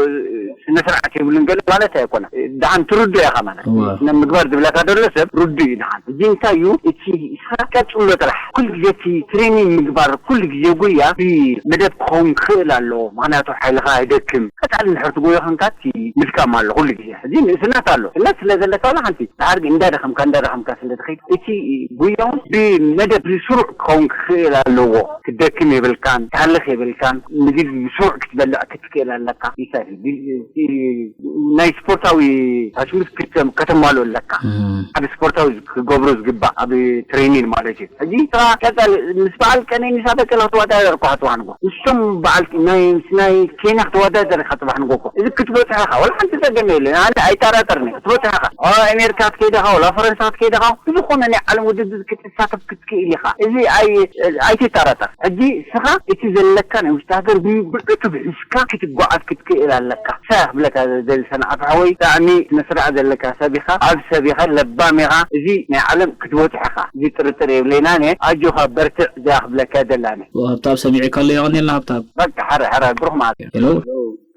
ስነ ስርዓት የብሉን ገለ ማለት ኣይኮነን። እ፣ ደሓን ትርድኦ ኢኻ ማለት እዩ። እዋ። ስነ ምግባር ዝብለካ ዘሎ ሰብ ርዱእ እዩ ደሓን። ሕጂ እንታይ እዩ እቲ ስራሕ ቀጽሎ ጥራሕ። ኩሉ ግዜ እቲ ትሬኒንግ ምግባር፣ ኩሉ ግዜ ጉያ ብመደብ ክኸውን ክኽእል ኣለዎ። ምኽንያቱ ሓይልኻ ኣይደክም። ቀጻሊ እንድሕር ትጎዮ ኾንካ እቲ ምድካም ኣሎ ኩሉ ግዜ። ሕጂ ንእስነት ኣሎ። ንእስነት ስለ ዘለካ ዋላ ሓንቲ ድሓር ግን እንዳደኸምካ፣ እንዳደኸምካ ስለ ትኸይድ፣ እቲ ጉያ እውን ብመደብ ብስሩዕ ክኸውን ክኽእል ኣለዎ። ክትደክም የብልካን፣ ክትሃልኽ የብልካን። ምግቢ ብስሩዕ ክትበልዕ ክትክእል ኣለካ። ይሳይ፣ ብ-፣ ብ-፣ ናይ ስፖርታዊ ኣሽሙት ክተ-፣ ከተማልኦ ኣለካ። እም። ሓደ ስፖርታዊ ክገብሮ ዝግባእ ኣብ ትሬኒን ማለት እዩ። ሕጂ ስኻ ቀጻሊ ምስ በዓል ቀነኒሳ በቀለ ክትወዳደር እኳ ክትባህንጎ። ንሶም በዓል ናይ፣ ናይ ኬንያ ክትወዳደር ኢኻ ክትባህንጎ እኮ። እዚ ክትበጽሖ ኢኻ። ወላ ሓንቲ ጸገም የለን። ኣነ ኣይጠራጠርን እየ። ክትበጽሖ ኢኻ። ኦ፣ ኣሜሪካ ክትከይድ ኢኻ፣ ወላ ፈረንሳ ክትከይድ ኢኻ። ብዝኾነ ናይ ዓለም ውድድር ክትሳተፍ ክትክእል ኢኻ። እዚ ኣይ-፣ ኣይትጠራጠር። ሕጂ ስኻ እቲ ዘለካ ናይ ውሽጢ ሃገር ብዕቱብ ሒዝካ ክትጓዓዝ ክትክእል ኣለካ። ሳያ ክብለካ ደሊ ሰንዓፈ ሓወይ፣ ብጣዕሚ ስነ ስርዓት ዘለካ ሰብ ኢኻ፣ ዓቢ ሰብ ኢኻ፣ ለባም ኢኻ። እዚ ናይ ዓለም ክትበጽሖ ኢኻ። እዚ ጥርጥር የብለይን ኣነ። ኣጆኻ በርትዕ፣ እዚኣ ክብለካ ደላነ። ሃብታብ ሰሚዐካ ኣሎ፣ የቐንየልና ሃብታብ። በቃ፣ ሕራይ፣ ሕራይ፣ ብሩኽ መዓልቲ። ሄሎ።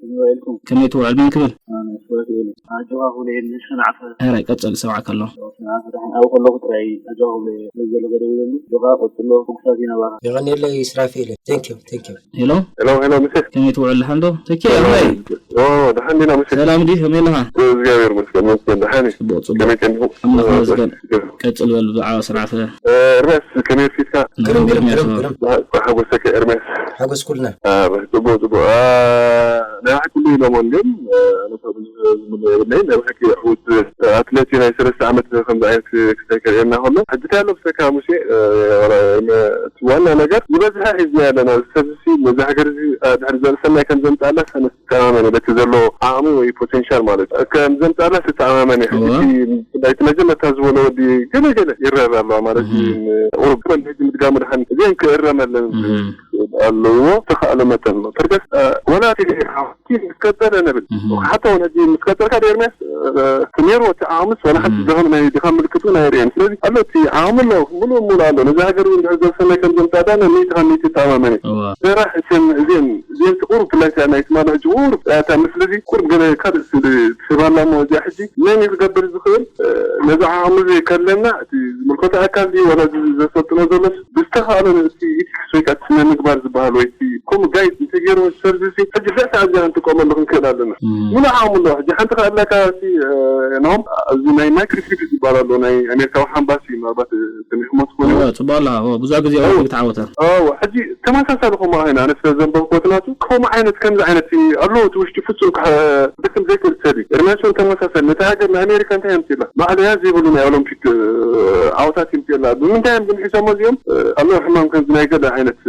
ከመይ ውዒልኩም? ከመይ ትውዕል? መን ክብል? ኣነ ስብሐት እየ። ኣጆኻ ክብሎ እየ፣ ንሰንዓፈ። ሕራይ፣ ቀጽል፣ ዝሰምዓካ ኣሎ። ሰንዓፈ ደሓን ኣብኡ ከለኹ ጥራይ ኣጆኻ ክብሎ እየ። ስለ ዘሎ ገደው ኢለሉ። ኣጆኻ ቀጽሎ፣ ሕጉሳት ኢና ባኻ። የቐንየለይ ስራፊኤል። Thank you, thank you። ሄሎ። ሄሎ፣ ሄሎ፣ ሙሴ። ከመይ ትውዕል? ደሓን ዶ? ተኪ፣ ሄሎ። ኣበይ? ኦ፣ ደሓን ዲና፣ ሙሴ? ሰላም ድዩ? ከመይ ኣለኻ? እግዚኣብሔር ይመስገን፣ ይመስገን፣ ደሓን እዩ። ጽቡቕ፣ ጽቡቕ። ከመይ ቀኒኹም? ኣምላኽ ይመስገን። ኦ፣ ቀጽል በል፣ ብዛዕባ ሰንዓፈ። እ፣ ኤርምያስ፣ ከመይ ኣርፊድካ? ግርም፣ ግርም፣ ግርም፣ ግርም። ሓጎሰካ ኤርምያስ። ሓጎስኩልና። አ፣ ጽቡቕ፣ ጽቡቕ። አ፣ ናይ ብሓቂ ኩሉ ኢሎሞ፣ ግን፣ አ፣ ኣነ እኳ ብዙሕ ዝምኖ የብለይን። ናይ ብሓቂ ዕዉት ኣትሌት እዩ፣ ናይ ሰለስተ ዓመት ከምዚ ዓይነት ክስታይ ከርእየና ከሎ። ሕጂ እንታይ ኣሎ ብሰካ ሙሴ፣ አ፣ ዋላ፣ አ፣ እቲ ዋና ነገር ዝበዝሐ ሒዝና ኣለና። እዚ ሰብ እዚ ነዚ ሃገር እዚ፣ አ፣ ድሕሪ ዘበለ ሰናይ ከም ዘምጽኣላ ሰነ-፣ ተኣማመን በቲ ዘሎ ዓቕሚ ወይ ፖቴንሻል ማለት እዩ። ከም ዘምጻላ ትተኣማመን እዩ። ሕጂ እወ። እቲ ብፍላይ እቲ መጀመርታ ዝበሎ ወዲ ገለ ገለ ይረር ኣለዋ ማለት እዩ። እህ። ቁሩብ ግን ሕጂ ምድጋሙ ድሓን እዚአን ክእረመለን እህ። ኣለዎ። ተኻእለ መጠን ነው። ተርገስ፣ እ፣ ወላ እቲ እቲ ምስ ቀጸለ ንብል። እህ። ሓታ እውን ሕጂ ምስ ቀጸልካ ዶ ኤርምያስ፣ እ፣ እቲ ነይርዎ እቲ ዓቕምስ ዋላ ሓንቲ እህ። ድኻም ናይ ድኻም ምልክት እውን ኣይርእየን። ስለዚ ኣሎ እቲ ዓቕሚ ኣሎ፣ ሙሉእ ሙሉእ ኣሎ። ነዚ ሃገር እውን ድሕር ዘሰናይ ከም ዘምጻእ ዳነ ሚእቲ ካብ ሚእቲ ይተኣማመን እዩ። እወ። ስራሕ እተን እዚአን እዚአን ቁሩብ ብፍላይ እታ ናይ ትማሊ ሕጂ ቁሩብ እታ ምስሊ እዚ ቁሩብ ገለ ካልእ ስእሊ ትህባና እሞ እዚኣ ሕጂ መን እዩ ክገብር ዝኽእል? እ፣ ነዚ ዓቕሚ እዚ ከለና እቲ ዝምልከቶ ኣካል ድዩ ዋላ እዚ ዘሰልጥኖ ዘሎስ ብዝተኻእሎ ነቲ ኢቲክስ ወይ ከዓ እቲ ንምግባር ዝበሃል ወይ ከምኡ ጋይድ እንተገይሩ ሰርቪስ ሕጂ ብዕ ሰዓት ዚኣ ክንጥቀመሉ ክንክእል ኣለና። ምሉእ ዓቕሚ ኣለዎ። ሕጂ ሓንቲ ከኣላካ ኖም ኣብዚ ናይ ማይክሮስኮፕ ዝበሃል ኣሎ ናይ ኣሜሪካዊ ሓምባሲ ምናልባት ሰሚዕሞ ትኾኑ። ጽቡቅ ኣላ። ብዙሕ ግዜ ክትዓወተ። ሕጂ ተመሳሳሊ ከምኡ ኣይነ ኣነ ስለ ዘንበብኩት ናቱ ከምኡ ዓይነት ከምዚ ዓይነት ኣሎ እቲ ውሽጢ ፍጹም ክሕክም ዘይክእል ሰብ እዩ። ኤርሚያስ እውን ተመሳሳሊ ነቲ ሃገር ንኣሜሪካ እንታይ የምፅላ ማዕለያ ዘይብሉ ናይ ኦሎምፒክ ዓወታት የምፅላ። ብምንታይ እዮም ግን ሒዞሞ እዚኦም ኣሎ ሕማም ከምዚ ናይ ገለ ዓይነት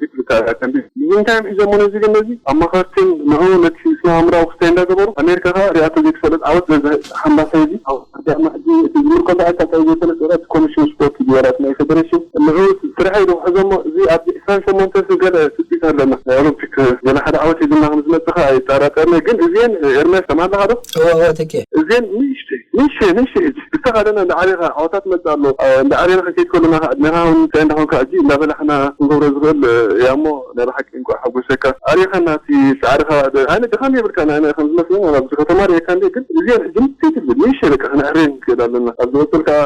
ዲፕ ልካ ከምዚ ብምንታይ እዮም ሒዞሞ ነዚ ግን ነዚ ኣማኸርትን ንዑ ነቲ ስነ ኣእምራዊ ክስታይ እንዳገበሩ ኣሜሪካ ከዓ ሪኣቶ ዘይትፈልጥ ዓወት ዘዚ ሓምባሳይ እዚ ዓወት ዳማ ሕጂ እቲ ዝምልከቶ ኣካል እንታይ ዘይፈልጥ ወላ እቲ ኮሚሽን ስፖርት እዩ ወላ እቲ ናይ ፌደሬሽን ንዑ ስራሕ ኢሉ ክሕዞሞ እዚ ኣብ ዕስራን ሸሞንተን ገለ ትፅቢት ኣለና ናይ ኦሎምፒክ ገለ ሓደ ዓወት ሒዝና ከም ዝመፅእ ከዓ ኣይጠራጠርና። ግን እዚአን ኤርሚያስ ሰማዕለካ ዶ? እወ እወ ተኪ እዚአን ንእሽተይ ንእሽተይ ንእሽተይ ሕጂ ብተኻለና እንዳ ዓሌኻ ዓወታት መፅእ ኣሎ። እንዳ ዓሌና ክንከይድ ከለና ከዓ ዕድሜኻ እውን እንታይ እንዳኾንካ ሕጂ እንዳበላሕና ክንገብሮ ዝኽእል እያ እሞ ናይ ብሓቂ እንኳዕ ሓጎሰካ። ኣሪኻና እቲ ፃዕርኻ ኣነ ድኻም የብልካ ንኣነ ከም ዝመስለኒ ኣብዚ ከተማ ርኤካ እንደ ግን እዚአን ሕጂ ንእሽተይ ትብል ንእሽተይ በቃ ክነዕርየን ንክእል ኣለና። ኣብ ዝቕፅል ከዓ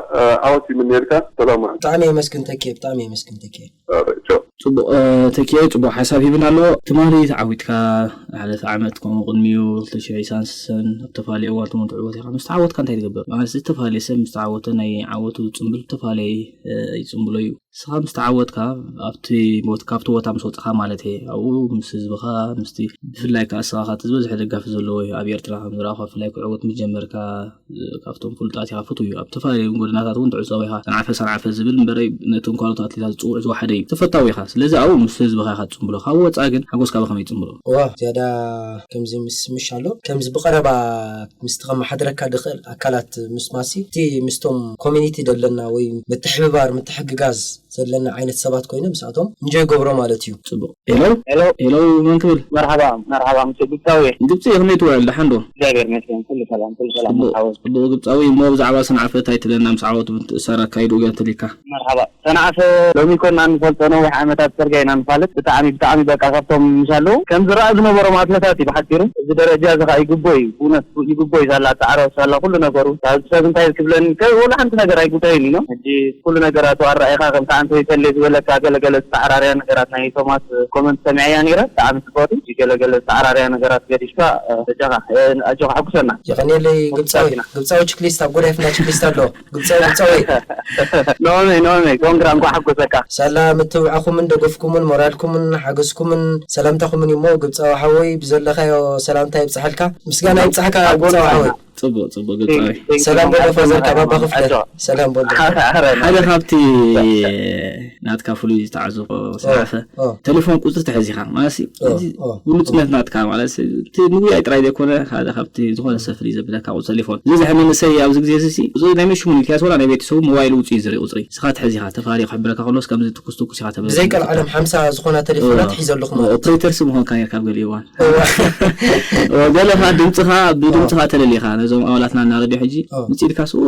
ዓወት ይምንየልካ። ሰላም። ብጣዕሚ የመስግን ተኪ ብጣዕሚ የመስግን ተኪ። ቻው። ጽቡቕ ተኪኤ ጽቡቕ ሓሳብ ሂብና ኣሎ። ትማሊ ተዓዊትካ ሓለፈ ዓመት ከምኡ ቅድሚኡ ክልተ ሽሕ ዒስራን ሰለስተን ኣብ ተፈላለየ እዋን ትመን ትዕወት ኢኻ ምስ ተዓወትካ እንታይ ትገብር ማለት ዝተፈላለየ ሰብ ምስ ተዓወተ ናይ ዓወቱ ጽምብል ዝተፈላለየ ይጽምብሎ እዩ። ንስኻ ምስ ተዓወትካ ኣብቲ ቦት ካብቲ ቦታ ምስ ወጽኻ ማለት እየ ኣብኡ ምስ ህዝብኻ ምስቲ ብፍላይ ከኣ ንስኻ ካብቲ ዝበዝሐ ደጋፊ ዘለዎ እዩ ኣብ ኤርትራ ከም ዝረኣኹ ብፍላይ ክዕወት ምስ ጀመርካ ካብቶም ፍሉጣት ኢኻ ፍቱው እዩ ኣብ ዝተፈላለዩ ጎደናታት እውን ትዕጸው ኢኻ ሰንዓፈ ሰንዓፈ ዝብል እምበረይ ነቶም ካልኦት ኣትሌታት ዝጽውዕ ዝወሓደ እዩ ተፈታዊ ኢኻ ስለዚ ኣብኡ ምስ ህዝብኻ ኢኻ ትጽምብሎ ካብ ወጻኢ ግን ሓጎስካ ብኸመይ ትጽምብሎ እዋ ዝያዳ ከምዚ ምስ ምሽ ኣሎ ከምዚ ብቐረባ ምስቲ ከመሓድረካ ድኽእል ኣካላት ምስማሲ እቲ ምስቶም ኮሚኒቲ ደለና ወይ ምትሕብባር ምትሕግጋዝ ዘለና ዓይነት ሰባት ኮይነ ምስኣቶም እንጆ ይገብሮ ማለት እዩ። ጽቡቅ። ሄሎ ሄሎ ሄሎ መን ክብል? መርሓባ መርሓባ ምስ ግብጻዊ። ግብጺ ከመይ ትውዕል ደሓን ዶ? እግዚኣብሔር ይመስገን ኩሉ ሰላም ኩሉ ሰላም። ጽቡቅ ጽቡቅ ግብጻዊ እሞ ብዛዕባ ሰንዓፈ እንታይ ትብለና ምስ ዓወት ምትእስሳር ኣካይድኡ ገለ ተሊካ? መርሓባ ሰንዓፈ ሎሚ ኮና ንፈልጦ ነዊሕ ዓመታት ጸርግያ ኢና ንፋለጥ ብጣዕሚ ብጣዕሚ በቃ ካብቶም ምሽ ኣለዉ ከም ዝረኣ ዝነበሮም ኣትለታት እዩ ብሓጺሩ እዚ ደረጃ እዚ ከኣ ይግቦ እዩ ብእውነት ይግቦ እዩ ሳላ ኣተዓራርሶ ሳላ ኩሉ ነገሩ ካብ ሰብ እንታይ ክብለኒ ከ ወላ ሓንቲ ነገር ኣይጉዳይን እዩ ሕጂ ኩሉ ነገራቱ ኣረኣኢኻ ከምታ ኣንተ ይተሌ ዝበለካ ገለገለ ዝተዓራርያ ነገራት ናይ ቶማስ ኮመንት ሰሚዐያ ነይረ ብጣዕሚ ጽብቕቲ ሕጂ ገለገለ ዝተዓራርያ ነገራት ገዲፍካ በጃኻ ኣጆኻ ኣሕጉሰና። የቐንየለይ ግብጻዊ ግብጻዊ ችክሊስት ኣብ ጎዳይፍና ችክሊስት ኣሎ ግብጻዊ ግብጻዊ ኖሚ ኖሚ ኮንግራ እንኳዕ ሓጎሰካ። ሳላ ምትብዓኹምን ደገፍኩምን ሞራልኩምን ሓገዝኩምን ሰላምታኹምን እዩሞ ግብጻዊ ሓወይ ብዘለኻዮ ሰላምታ ይብጽሓልካ ምስጋና ይብጽሓካ ግብጻዊ ሓወይ። ጽቡቅ ጽቡቅ ግብጻዊ ሰላም በሎ ፋዘር ካብ ኣባ ክፍለ ሰላም በሎ። ሓደ ካብቲ ናትካ ፍሉይ ዝተዓዘብኩ ሰንዓፈ ቴሌፎን ቁጽሪ ትሕዝ ኢኻ ማለት ብሉጽነት ናትካ ማለት እቲ ንጉያይ ጥራይ ዘይኮነ ሓደ ካብቲ ዝኾነ ሰብ ፍልይ ዘብለካ ቁጽሪ ቴሌፎን እዚ ዝሕመኒ ሰይ ኣብዚ ግዜ እዚ እዚ ናይ መሽሙን ኢልካስ ወላ ናይ ቤተሰቡ ሞባይል ውጽእ እዩ ዝርኢ ቁጽሪ ንስኻ ትሕዝ ኢኻ ተፋሪ ክሕብረካ ከሎስ ከምዚ ትኩስ ትኩስ ኢኻ ተብለ ብዘይ ቀልዓለም ሓምሳ ዝኾና ቴሌፎናት ሒዘ ኣለኹ ማለት ኦፕሬተር ስም ኾንካ ነርካ ኣብ ገሊኡ እዋን ገለኻ ድምፅኻ ብድምፅኻ ተለሊኻ ነዞም ኣባላትና እናረድዮ ሕጂ ምፅእ ኢልካ ስኡ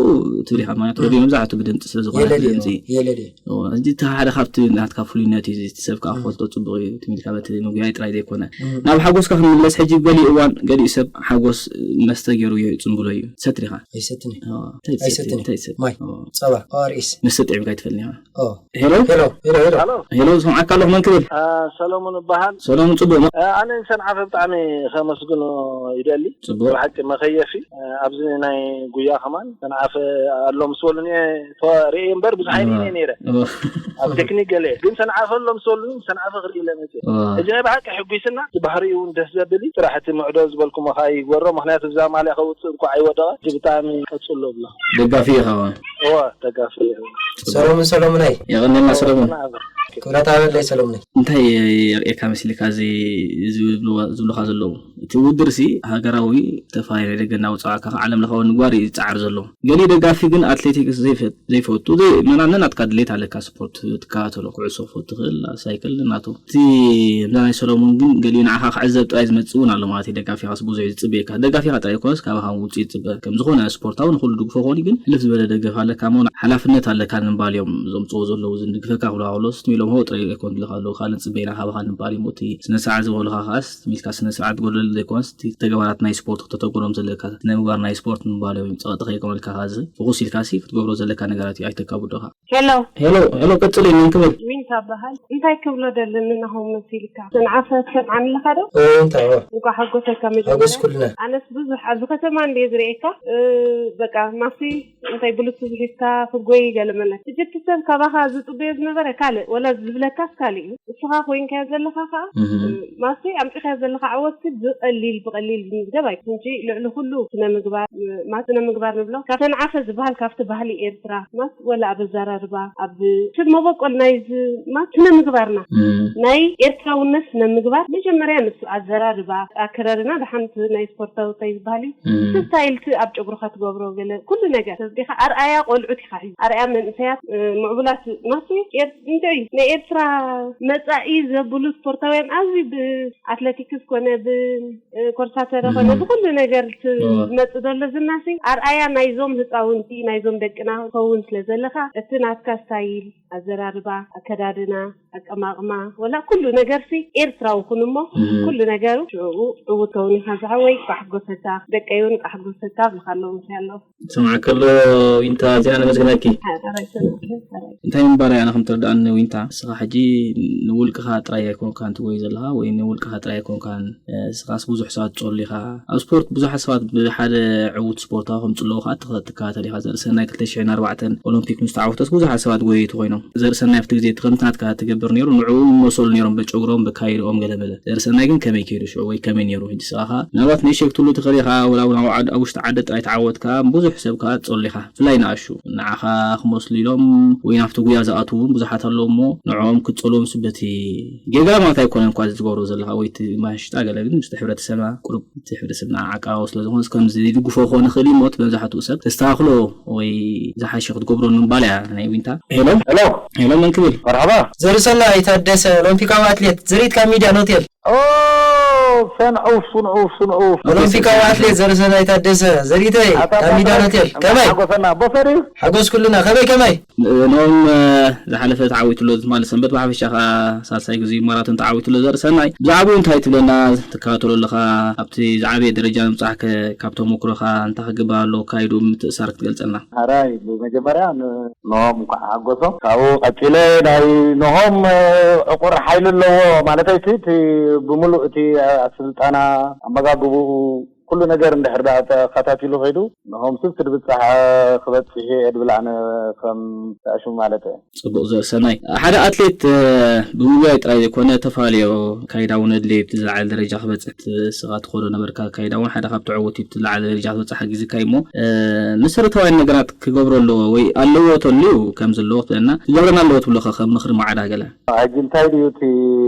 ትብል ኢኻ ማለት ረድዮ መብዛሕቱ ብድምፂ ስለ ዝኾነ ድምፂ የለልየ እዚ እቲ ሓደ ካብቲ ናትካ ፍሉይነት እዩ እቲ ሰብ ከዓ ክፈልጦ ፅቡቅ እዩ ትሚልካ በቲ ምጉያይ ጥራይ ዘይኮነ ናብ ሓጎስካ ክንምለስ ሕጂ ገሊኡ እዋን ገሊኡ ሰብ ሓጎስ መስተ ገይሩ ይፅምብሎ እዩ ትሰትር ኢኻ ኣይሰትን እየ። እንታይ ትሰቲ ኣይሰትን እየ። እንታይ ትሰቲ ማይ ጸባ ኦኣርኤስ መስተ ጥዒምካ ኣይትፈልኒ ኢኻ ኦ ሄሎ ሄሎ ሄሎ ሄሎ ሄሎ ሄሎ ዝሰምዓካ ኣለኹ መን ክብል አ፣ ሰሎሙን እበሃል ሰሎሙን ፅቡቅ አ፣ ኣነ ንሰንዓፈ ብጣዕሚ ከመስግኖ ይደሊ ጽቡቅ ብሓቂ መኸየፊ እ፣ ኣብዚ ናይ ጉያ ከማን ሰንዓፈ ኣሎ ምስ በሉኒ እየ ተዋ- ርእየ እምበር ብዙሕ ኣይርእን እየ ነይረ ኣብ ቴክኒክ ገለ ግን ሰንዓፈ ኣሎ ምስ በሉኒ ሰንዓፈ ክርኢ ኢለ መፅእ ሕጂ ናይ ብሓቂ ሕጒስና እቲ ባህሪኡ እውን ደስ ዘብል እዩ ስራሕ እቲ ምዕዶ ዝበልኩሞ ከዓ ይግበሮ ምክንያቱ እዛ ማልያ ከውፅእ እንኳ ኣይወደቐ ሕጂ ብጣዕሚ ቀፅሎ ብሎ ደጋፊ ኢኻ ዋ እዋ ደጋፊ እየ ሰሎሙን ሰሎሙነይ የቐንየልና ሰሎሙን ሰንዓፈ ክብረት ኣበለይ ሰሎሙነይ እንታይ የርእየካ መሲልካ እዚ ዝብልዋ- ዝብሉኻ ዘለዉ እቲ ውድር ሲ ሃገራዊ ተፋይ ናይ ደገ እናውፃእካ ዓለም ለኻዊ ንግባር እዩ ዝፀዓር ዘሎ ገሊኡ ደጋፊ ግን ኣትሌቲክስ ዘይፈ- ዘይፈቱ ዘይ- መናነ ናትካ ድሌት ኣለካ ስፖርት ትከታተሎ ኩዕሶ ክፈቱ ትኽእል ሳይክል ናቱ እቲ እዛ ናይ ሰሎሙን ግን ገሊኡ ንዓኻ ክዕዘብ ጥራይ ዝመጽእ እውን ኣሎ ማለት እዩ ደጋፊኻስ ብዙሕ እዩ ዝጽበየካ ደጋፊኻ ጥራይ ይኮነስ ካባኻ እውን ውፅኢት ይፅበ ከም ዝኾነ ስፖርታዊ ንኩሉ ድግፎ ክኾን ግን ሕልፍ ዝበለ ደገፍ ኣለካ እሞ ሓላፍነት ኣለካ ንምባል እዮም ዘምፅዎ ዘለዉ እዚ ንድግፈካ ክብሉኻ ከለዉ ስትም ኢሎም ሆ ጥራይ ኣይኮን ዝብሉኻ ዘለዉ ካልእ ንፅበ ኢና ካባኻ ንምባል እዮም እቲ ስነ ስርዓት ዝበሉኻ ከዓስ ትም ኢልካ ስነ ስርዓት ጎደለልና ዘይኮነስ እቲ ተግባራት ናይ ስፖርት ክተተግብሮም ዘለካ፣ ስነ ምግባር ናይ ስፖርት ምባል እዩ። ጸቕጢ ከይኮነልካ፣ ከዚ ፍኹስ ኢልካ ሲ ክትገብሮ ዘለካ ነገራት እዩ። ኣይተካብዶ ኢኻ። ሄሎ። ሄሎ፣ ሄሎ፣ ቀጽሊ። መን ክብል? ዊንታ በሃል። እንታይ ክብሎ ደለኒ ናሆም መሲልካ? ሰንዓፈ ትሰምዓኒ ኣለኻ ዶ? እ፣ እንታይ ዋ? እንኳዕ ሓጎሰካ። መጀመርያ ሓጎስ ኩልና። ኣነስ ብዙሕ ኣብዚ ከተማ እንድየ ዝርእየካ። እ፣ በቃ ማሲ እንታይ ብሉቱዝ ሒዝካ ክጎይ ገለ መለ። ሕጂ እቲ ሰብ ካባኻ ዝጽበዮ ዝነበረ ካልእ፣ ወላ ዝብለካስ ካልእ እዩ። ንስኻ ኮይንካዮ ዘለኻ ከኣ፣ እህ፣ ማሲ ኣምጺኻዮ ዘለኻ ዓወትሲ ብቐሊል ብቐሊል ዝምዝገብ ኣይኮነን። ሕጂ ልዕሊ ኩሉ ስነ ምግባር፣ ማ-፣ ስነ ምግባር ንብሎ፣ ካብ ሰንዓፈ ዝበሃል ካብቲ ባህሊ ኤርትራ፣ ማስ ወላ ኣብ ኣዘራርባ፣ ኣብ ስብ መበቆል ናይዚ፣ ማስ ስነ ምግባርና፣ እህ፣ ናይ ኤርትራውነት ስነ ምግባር መጀመርያ ንሱ ኣዘራርባ፣ ኣከዳድና፣ ደሓንቲ ናይ ስፖርታዊ እንታይ ዝበሃል እዩ፣ እህ፣ እቲ ስታይል፣ እቲ ኣብ ጨጉርኻ ትገብሮ ገለ ኩሉ ነገር ተዝዲኻ ኣርኣያ ቆልዑት ኢኻ ሕጂ፣ ኣርኣያ መንእሰያት፣ እ፣ ምዕቡላት፣ ማስ ኤር-፣ እንታይ እዩ፣ ናይ ኤርትራ መጻኢ ዘብሉ ስፖርታውያን ኣብዚ ብኣትለቲክስ ኮነ ብ ኮርሳተረ ኮነ ብኩሉ ነገር ዝመፅእ ዘሎ ዝናሲ ኣርኣያ ናይዞም ህፃውንቲ ናይዞም ደቅና ክኸውን ስለ ዘለካ እቲ ናትካ ስታይል ኣዘራርባ ኣከዳድና ኣቀማቕማ ወላ ኩሉ ነገርሲ ኤርትራዊ ኩን እሞ ኩሉ ነገሩ ሽዑኡ ዕውት ከውን ኢኻ ዝሓወይ ቃሕጎሰካ ደቀይ እውን ቃሕጎሰካ ብልካ ኣለዉ ምስ ኣለዉ ስማዕ ከሎ ዊንታ እዚኣ ነመስግነኪ። እንታይ ምባል ኣነ ከም ተረድኣኒ ዊንታ ንስኻ ሕጂ ንውልቅኻ ጥራይ ኣይኮንካን ትጎይ ዘለኻ ወይ ንውልቅኻ ጥራይ ኣይኮንካን ንስኻስ ብዙሕ ሰባት ትጸሉ ኢኻ። ኣብ ስፖርት ብዙሓት ሰባት ብሓደ ዕዉት ስፖርታዊ ከምጽኡ ኣለዉ ከኣ ትኸ- ትከታተል ኢኻ። ዘርእሰናይ ክልተ ሽሕን ኣርባዕተን ኦሎምፒክ ምስ ተዓወተስ ብዙሓት ሰባት ጎየይቲ ኮይኖም። ዘርእሰናይ ኣብቲ ግዜ እቲ ከምቲ ናትካ ትገብር ነይሩ ንዕኡ ይመሰሉ ነይሮም በጨጉሮም በካይድኦም ገለ መለ። ዘርእሰናይ ግን ከመይ ከይዱ ሽዑ ወይ ከመይ ነይሩ? ሕጂ ስኻ ከኣ ምናልባት ንእሽተይ ክትህሉ ትኽእል ኢኻ ወላ እውን ኣብ ዓድ- ኣብ ውሽጢ ዓዲ ጥራይ ተዓወትካ ብዙሕ ሰብ ከኣ ትጸሉ ኢኻ። ብፍላይ ንኣሹ ንዓኻ ክመስሉ ኢሎም ወይ ናብቲ ጉያ ዝኣትዉ እውን ብዙሓት ኣለዉ እሞ ንዕኦም ክትጸልዎም ስበቲ ጌጋ ማለት ኣይኮነን እኳ እዚ ትገብሮ ዘለኻ ወይ እቲ ማሽጣ ገለ ግን ምስቲ ሕብረተሰብና ቁሩብ እቲ ሕብረተሰብና ዓቃባዊ ስለ ዝኾነስ ከምዚ ዝድግፎ ክኾን ይኽእል እዩ እሞ እቲ መብዛሕትኡ ሰብ ተስተኻኽሎ ወይ ዝሓሸ ክትገብሮ ንምባል እያ ናይ ዊንታ። ሄሎ ሄሎ ሄሎ መን ክብል? መርሓባ ዘርሰናይ ታደሰ ኦሎምፒካዊ ኣትሌት ዝሪት ካብ ሚድያ ኖቴል። ኦ ሰንዑፍ ስንዑፍ ስንዑፍ ኦሎምፒካዊ ኣትሌት ዘርሰናይ ታደሰ ዘሪተይ ካብ ሚድያ ኖቴል ከመይ? ሓጎሰና ኣቦ ፈሪ ሓጎስ ኩልና ከመይ ከመይ? ኖም ዝሓለፈ ተዓዊቱ ኣሎ ትማሊ ሰንበት ብሓፈሻ ከዓ ሳልሳይ ግዜ ማራቶን ተዓዊቱ ኣሎ ዘርሰናይ ብዛዕባኡ እንታይ ትብለና? ትከታተሎ ኣለኻ ኣብቲ ዝዓበየ ደረጃ ንምብፃሕ ከ ካብ ተመክሮኻ እንታይ ክግበር ኣለዎ ኣካይድኡ ምትእስሳር ክትገልፀልና? ሓራይ ብመጀመርያ ንኖም እንኳዕ ሓጎሶም ካብኡ ቀፂለ ናይ ኖሆም ዕቁር ሓይሊ ኣለዎ ማለተይ እቲ ብሙሉእ እቲ ኣስልጠና ኣመጋግብኡ ኩሉ ነገር እንድሕር ደኣ ተኸታቲሉ ከይዱ ንሆም ስብ ትድብፃሕ ክበፅሕ እየ ድብል ኣነ ከም ተኣሽሙ ማለት እየ። ፅቡቕ ዘርሰናይ ሓደ ኣትሌት ብምጉያይ ጥራይ ዘይኮነ ተፈላለዮ ካይዳ እውን ኣድለየ ብቲ ዝለዓለ ደረጃ ክበፅሕ ስኻ ትኸዶ ነበርካ ካይዳ እውን ሓደ ካብ ተዕወቲ ብቲ ዝለዓለ ደረጃ ክትበፅሕ ሓጊዝካ እዩ እሞ መሰረታውያን ነገራት ክገብሮ ኣለዎ ወይ ኣለዎ ተልዩ ከም ዘለዎ ክትብለና ክገብረና ኣለዎ ትብሎ ከ ከም ምኽሪ ማዕዳ ገለ ሕጂ እንታይ ድዩ እቲ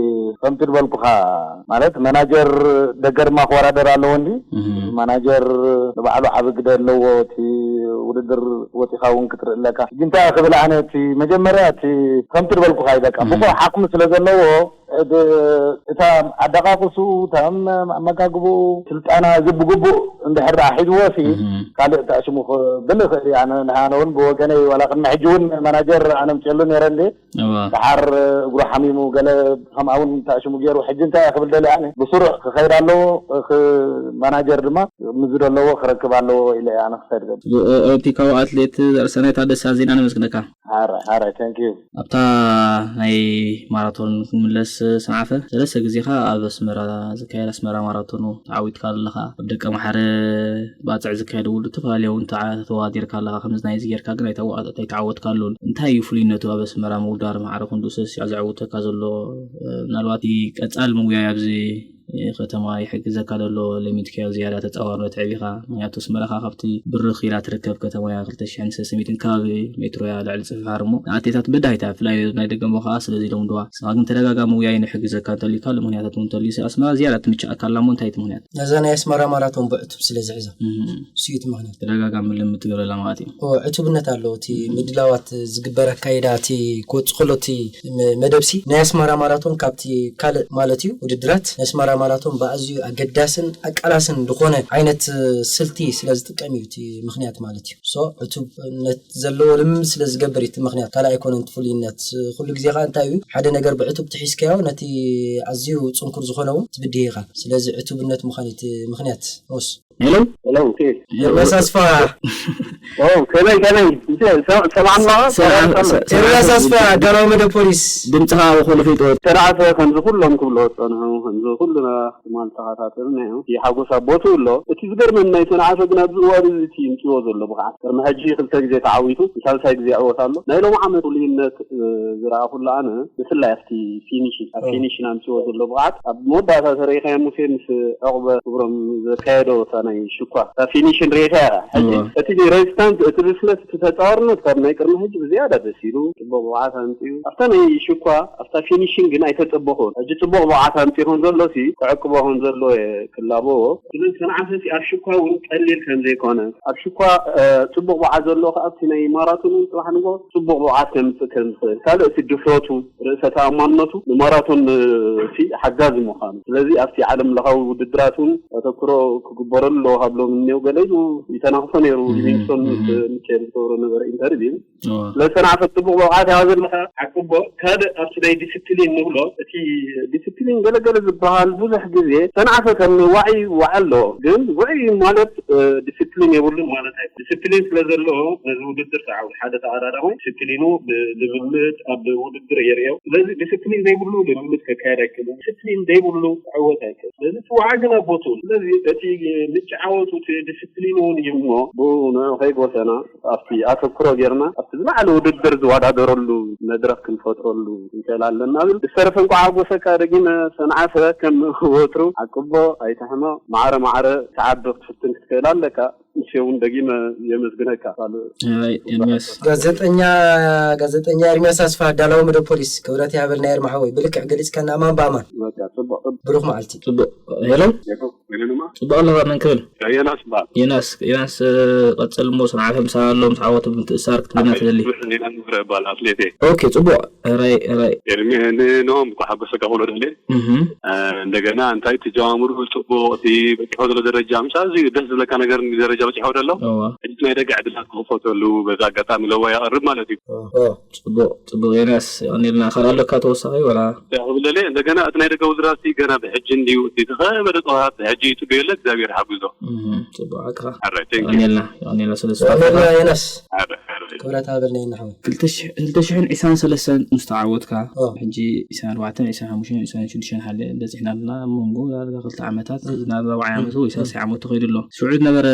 ከምቲ ዝበልኩኻ ማለት መናጀር ደገ ድማ ክወዳደር ኣለዎ እንዲ ማናጀር ንባዕሉ ዓቢ ግደ ኣለዎ እቲ ውድድር ወፂኻ እውን ክትርኢ ኣለካ ሕጂ እንታይ ክብል ኣነ እቲ መጀመርያ እቲ ከምቲ ዝበልኩኻ እዩ በቃ ብቑዕ ዓቕሚ ስለ ዘለዎ እታ ኣደቃቅሱ እታ ኣመጋግብኡ ስልጠና እዚ ብግቡእ እንድሕር ደኣ ሒዝዎ ሲ ካልእ ተኣሽሙ ክብል ይኽእል እዩ ኣነ ንሃነ እውን ብወገነይ ዋላ ቅድሚ ሕጂ እውን መናጀር ኣነ ምፅየሉ ነይረ እንዴ ደሓር እግሩ ሓሚሙ ገለ ከምኣ እውን ተኣሽሙ ገይሩ ሕጂ እንታይ ክብል ደሊ ኣነ ብስሩዕ ክኸይድ ኣለዎ ማናጀር ድማ ምዚ ደለዎ ክረክብ ኣለዎ ኢለ ኣነ ክኸይድ ገ ኦሎምፒካዊ ኣትሌት ዘርእሰናይ ታደሰ ኣዚና ነመስግነካ። ሓራይ ሓራይ thank you። ኣብታ ናይ ማራቶን ክንምለስ ሰንዓፈ ሰለስተ ግዜኻ ኣብ ኣስመራ ዝካየድ ኣስመራ ማራቶን ተዓዊትካ ኣለኻ ኣብ ደቀ ማሕረ ባጽዕ ዝካየድ ውድድር ዝተፈላለዩ እውን ተዓ- ተወዳዲርካ ኣለኻ ከምዚ ናይዚ ጌርካ ግን ኣይተዋ- ኣይተዓወትካሉን እንታይ እዩ ፍሉይነቱ ኣብ ኣስመራ ምውዳር ማዕረ ክንድኡሰስ ያው ዘዕውተካ ዘሎ ምናልባት እቲ ቀጻሊ ምጉያይ ኣብዚ ከተማ ይሕግዘካ ዘሎ ለሚድካዮ ዝያዳ ተጻዋርነት ኣዕቢኻ ምኽንያቱ ኣስመራ ከኣ ካብቲ ብርኽ ኢላ ትርከብ ከተማ እያ ክልተ ሽሕን ሰለስተ ሚእትን ከባቢ ሜትሮ እያ ልዕሊ ጽፍፋር እሞ ንኣትሌታት በዳሂት እያ ብፍላይ ናይ ደገ እሞ ከኣ ስለዚ ይለምድዋ ንስኻ ግን ተደጋጋሚ ውያይ ንሕግዘካ እንተልዩ ካልእ ምኽንያታት እውን እንተልዩ ኣስመራ ዝያዳ ትምችኣካ ኣላ እሞ እንታይ እቲ ምኽንያት ነዛ ናይ ኣስመራ ማራቶን ብዕቱብ ስለ ዝሕዛ እሱ እዩ እቲ ምኽንያት ተደጋጋሚ ልምድ ትገብረላ ማለት እዩ እዎ ዕቱብነት ኣለዎ እቲ ምድላዋት ዝግበር ኣካይዳ እቲ ክወጽእ ከሎ እቲ መደብሲ ናይ ኣስመራ ማራቶን ካብቲ ካልእ ማለት እዩ ውድድራት ናይ ኣስመራ ቃላቶም ብኣዝዩ ኣገዳስን ኣቃላስን ዝኾነ ዓይነት ስልቲ ስለ ዝጥቀም እዩ እቲ ምኽንያት ማለት እዩ። ሶ ዕቱብነት ዘለዎ ልምምድ ስለ ዝገብር እዩ እቲ ምኽንያት፣ ካልእ ኣይኮነን። እቲ ፍሉይነት ኩሉ ግዜ ከዓ እንታይ እዩ፣ ሓደ ነገር ብዕቱብ ትሒዝካዮ ነቲ ኣዝዩ ጽንኩር ዝኾነ እውን ትብድህ ኢኻ። ስለዚ ዕቱብነት ምዃን እዩ እቲ ምኽንያት። ኦስ ሄሎ ሄሎ ኦኬ። ኤርሚያስ ኣስፋ ኦ ከመይ ከመይ ሰላም ነው። ኤርሚያስ ኣስፋ ኣዳላዊ መደብ ፖሊስ። ድምፅኻ ብኮሎ ከይጠወ ተራእሰ ከምዚ ኩሎም ክብሎ ጸንሑ ከምዚ ኩሉ ትማል ተኸታተልና እዩ። ይሓጎስ ኣቦቱ ኣሎ። እቲ ዝገርመን ናይ ሰንዓፈ ግን ኣብዚ እዋን እዚ እቲ ይምፅዎ ዘሎ ብቕዓት ቅድሚ ሕጂ ክልተ ግዜ ተዓዊቱ ንሳልሳይ ግዜ ይዕወት ኣሎ። ናይ ሎም ዓመት ፍሉይነት ዝረኣኹሉ ኣነ ብፍላይ ኣብቲ ፊኒሽን ኣብ ፊኒሽን ኣምፅዎ ዘሎ ብቕዓት ኣብ መወዳእታ ተረኢኻዮ ሙሴ ምስ ዕቑበ ክብሮም ዘካየዶ እታ ናይ ሽኳ እታ ፊኒሽን ርኢኻ ኢኻ። ሕጂ እቲ ሬዚስታንስ እቲ ብስለት እቲ ተፃዋርነት ካብ ናይ ቅድሚ ሕጂ ብዝያዳ ደስ ኢሉ ፅቡቅ ብቕዓት ኣምፅኡ ኣብታ ናይ ሽኳ ኣብታ ፊኒሽን ግን ኣይተፀበኹን። ሕጂ ፅቡቅ ብቕዓት ኣምፅኡ ከም ዘሎ ሲ ክዕቅቦ ከም ዘለዎ እየ ክላበዎ። ግን ሰንዓፈ ሲ ኣብ ሽኳ እውን ቀሊል ከም ዘይኮነ ኣብ ሽኳ ፅቡቅ ብቕዓት ዘሎ ከኣ ኣብቲ ናይ ማራቶን እውን ፅባሕ ንጎ ፅቡቅ ብቕዓት ከምፅእ ከም ዝኽእል ካልእ እቲ ድፍረቱ ርእሰ ተኣማንነቱ ንማራቶን ሲ ሓጋዚ ምዃኑ ስለዚ ኣብቲ ዓለም ለኻዊ ውድድራት እውን ኣተክሮ ክግበረሉ ኣለዎ ካብ ሎም እኒው ገለ ኢሉ ይተናኽፎ ነይሩ። ሊቪንግስቶን ምስ ሚካኤል ዝገብሮ ነበረ ኢንተርቪው ስለሰናፈት ፅቡቅ ብቕዓት ያዋ ዘለካ ዓቅቦ ካልእ ኣብቲ ናይ ዲስፕሊን ንብሎ እቲ ዲስፕሊን ገለገለ ዝበሃል ብዙሕ ግዜ ሰንዓፈ ከም ዋዒ ይዋዕ ኣሎ ግን ውዒ ማለት ዲስፕሊን የብሉን ማለት ኣይ ዲስፕሊን ስለ ዘለዎ ነዚ ውድድር ተዓው ሓደ ተቐዳዳማይ ዲስፕሊኑ ብልምምድ ኣብ ውድድር የርእዮ ስለዚ ዲስፕሊን ዘይብሉ ልምምድ ከካየድ ኣይክእልን ዲስፕሊን ዘይብሉ ክዕወት ኣይክእል ስለዚ እቲ ዋዓ ግን ኣብ ቦትኡ ስለዚ እቲ ምጭዓወቱ እቲ ዲስፕሊን እውን ይሞ ብኡ ንዑ ከይጎሰና ኣብቲ ኣተኩሮ ጌርና ኣብቲ ዝለዓለ ውድድር ዝወዳደረሉ መድረክ ክንፈጥረሉ ንክእል ኣለና ብል ብዝተረፈ እንኳ ሓጎሰካ ደጊመ ሰንዓፈ ከም ወትሩ ዓቅቦ ኣይትሕመ ማዕረ ማዕረ ትዓቢ ክትፍትን ክትክእል ኣለካ ንሴ እውን ደጊመ የመስግነካ ካልእ ራይ ኤርሚያስ ጋዜጠኛ ጋዜጠኛ ኤርሚያስ ኣስፋ ኣዳላዊ መደብ ፖሊስ ክብረት ይሃበልና ኤርማሓወይ ብልክዕ ገሊፅካና ኣማን ብኣማን በቃ ፅቡቅ ብሩክ መዓልቲ ፅቡቅ ሄሎ ሄሎ ሄሎ ድማ ፅቡቅ ኣለኻ መን ክብል ዮናስ ይበሃል ዮናስ ዮናስ እ፣ ቀፅል እሞ ስንዓፈ ምሳና ኣሎ ምስ ዓወቱ ብምትእሳር ክትብልና ትደሊ ዮናስ ምፍረ ይበሃል ኣትሌት እየ ኦኬ ፅቡቅ ራይ ራይ ኤርሚ ንኖም እኳ ሓጎሰካ ክብሎ ደልየ እህም። እንደገና እንታይ ትጀማምሩ ጽቡቅ እቲ በቂሑ ዘሎ ደረጃ ምሳ እዚ ደስ ዝብለካ ነገር ደረጃ በፂሖ ደሎ እዋ ሕጂ ናይ ደገ ዕድላት ክኽፈተሉ በዛ ኣጋጣሚ ለዋ የቐርብ ማለት እዩ ኦ፣ ፅቡቅ ፅቡቅ ኤርሚያስ ይቀኒልና ካልእ ኣለካ ተወሳኺ ወላ ክብለለ እንደገና እቲ ናይ ደገ ውድድራት ገና ብሕጂ እንድዩ እቲ ዝኸበደ ፀዋታት ብሕጂ ይፅበየለ እግዚኣብሔር ሓጉዞ እህም፣ ፅቡቅ ኣካ ሓራይ ቴንክ ይቀኒልና ይቀኒልና ስለ ሰላምና ዮናስ ሓራይ ሓራይ ክብረት ሃበልና ኢና ሓወይ ክልተ ሽሕን ዕስራን ሰለስተን ምስ ተዓወትካ ኦ። ሕጂ ዕስራን ኣርባዕተን ዕስራን ሓሙሽተን ዕስራን ሽዱሽተን ሓለ በፂሕና ኣለና ኣብ መንጎ ዳርጋ ክልተ ዓመታት ናብ ራብዓይ ዓመቱ ወይ ሳልሳይ ዓመቱ ከይዱ ኣሎ ሽዑ ዝነበረ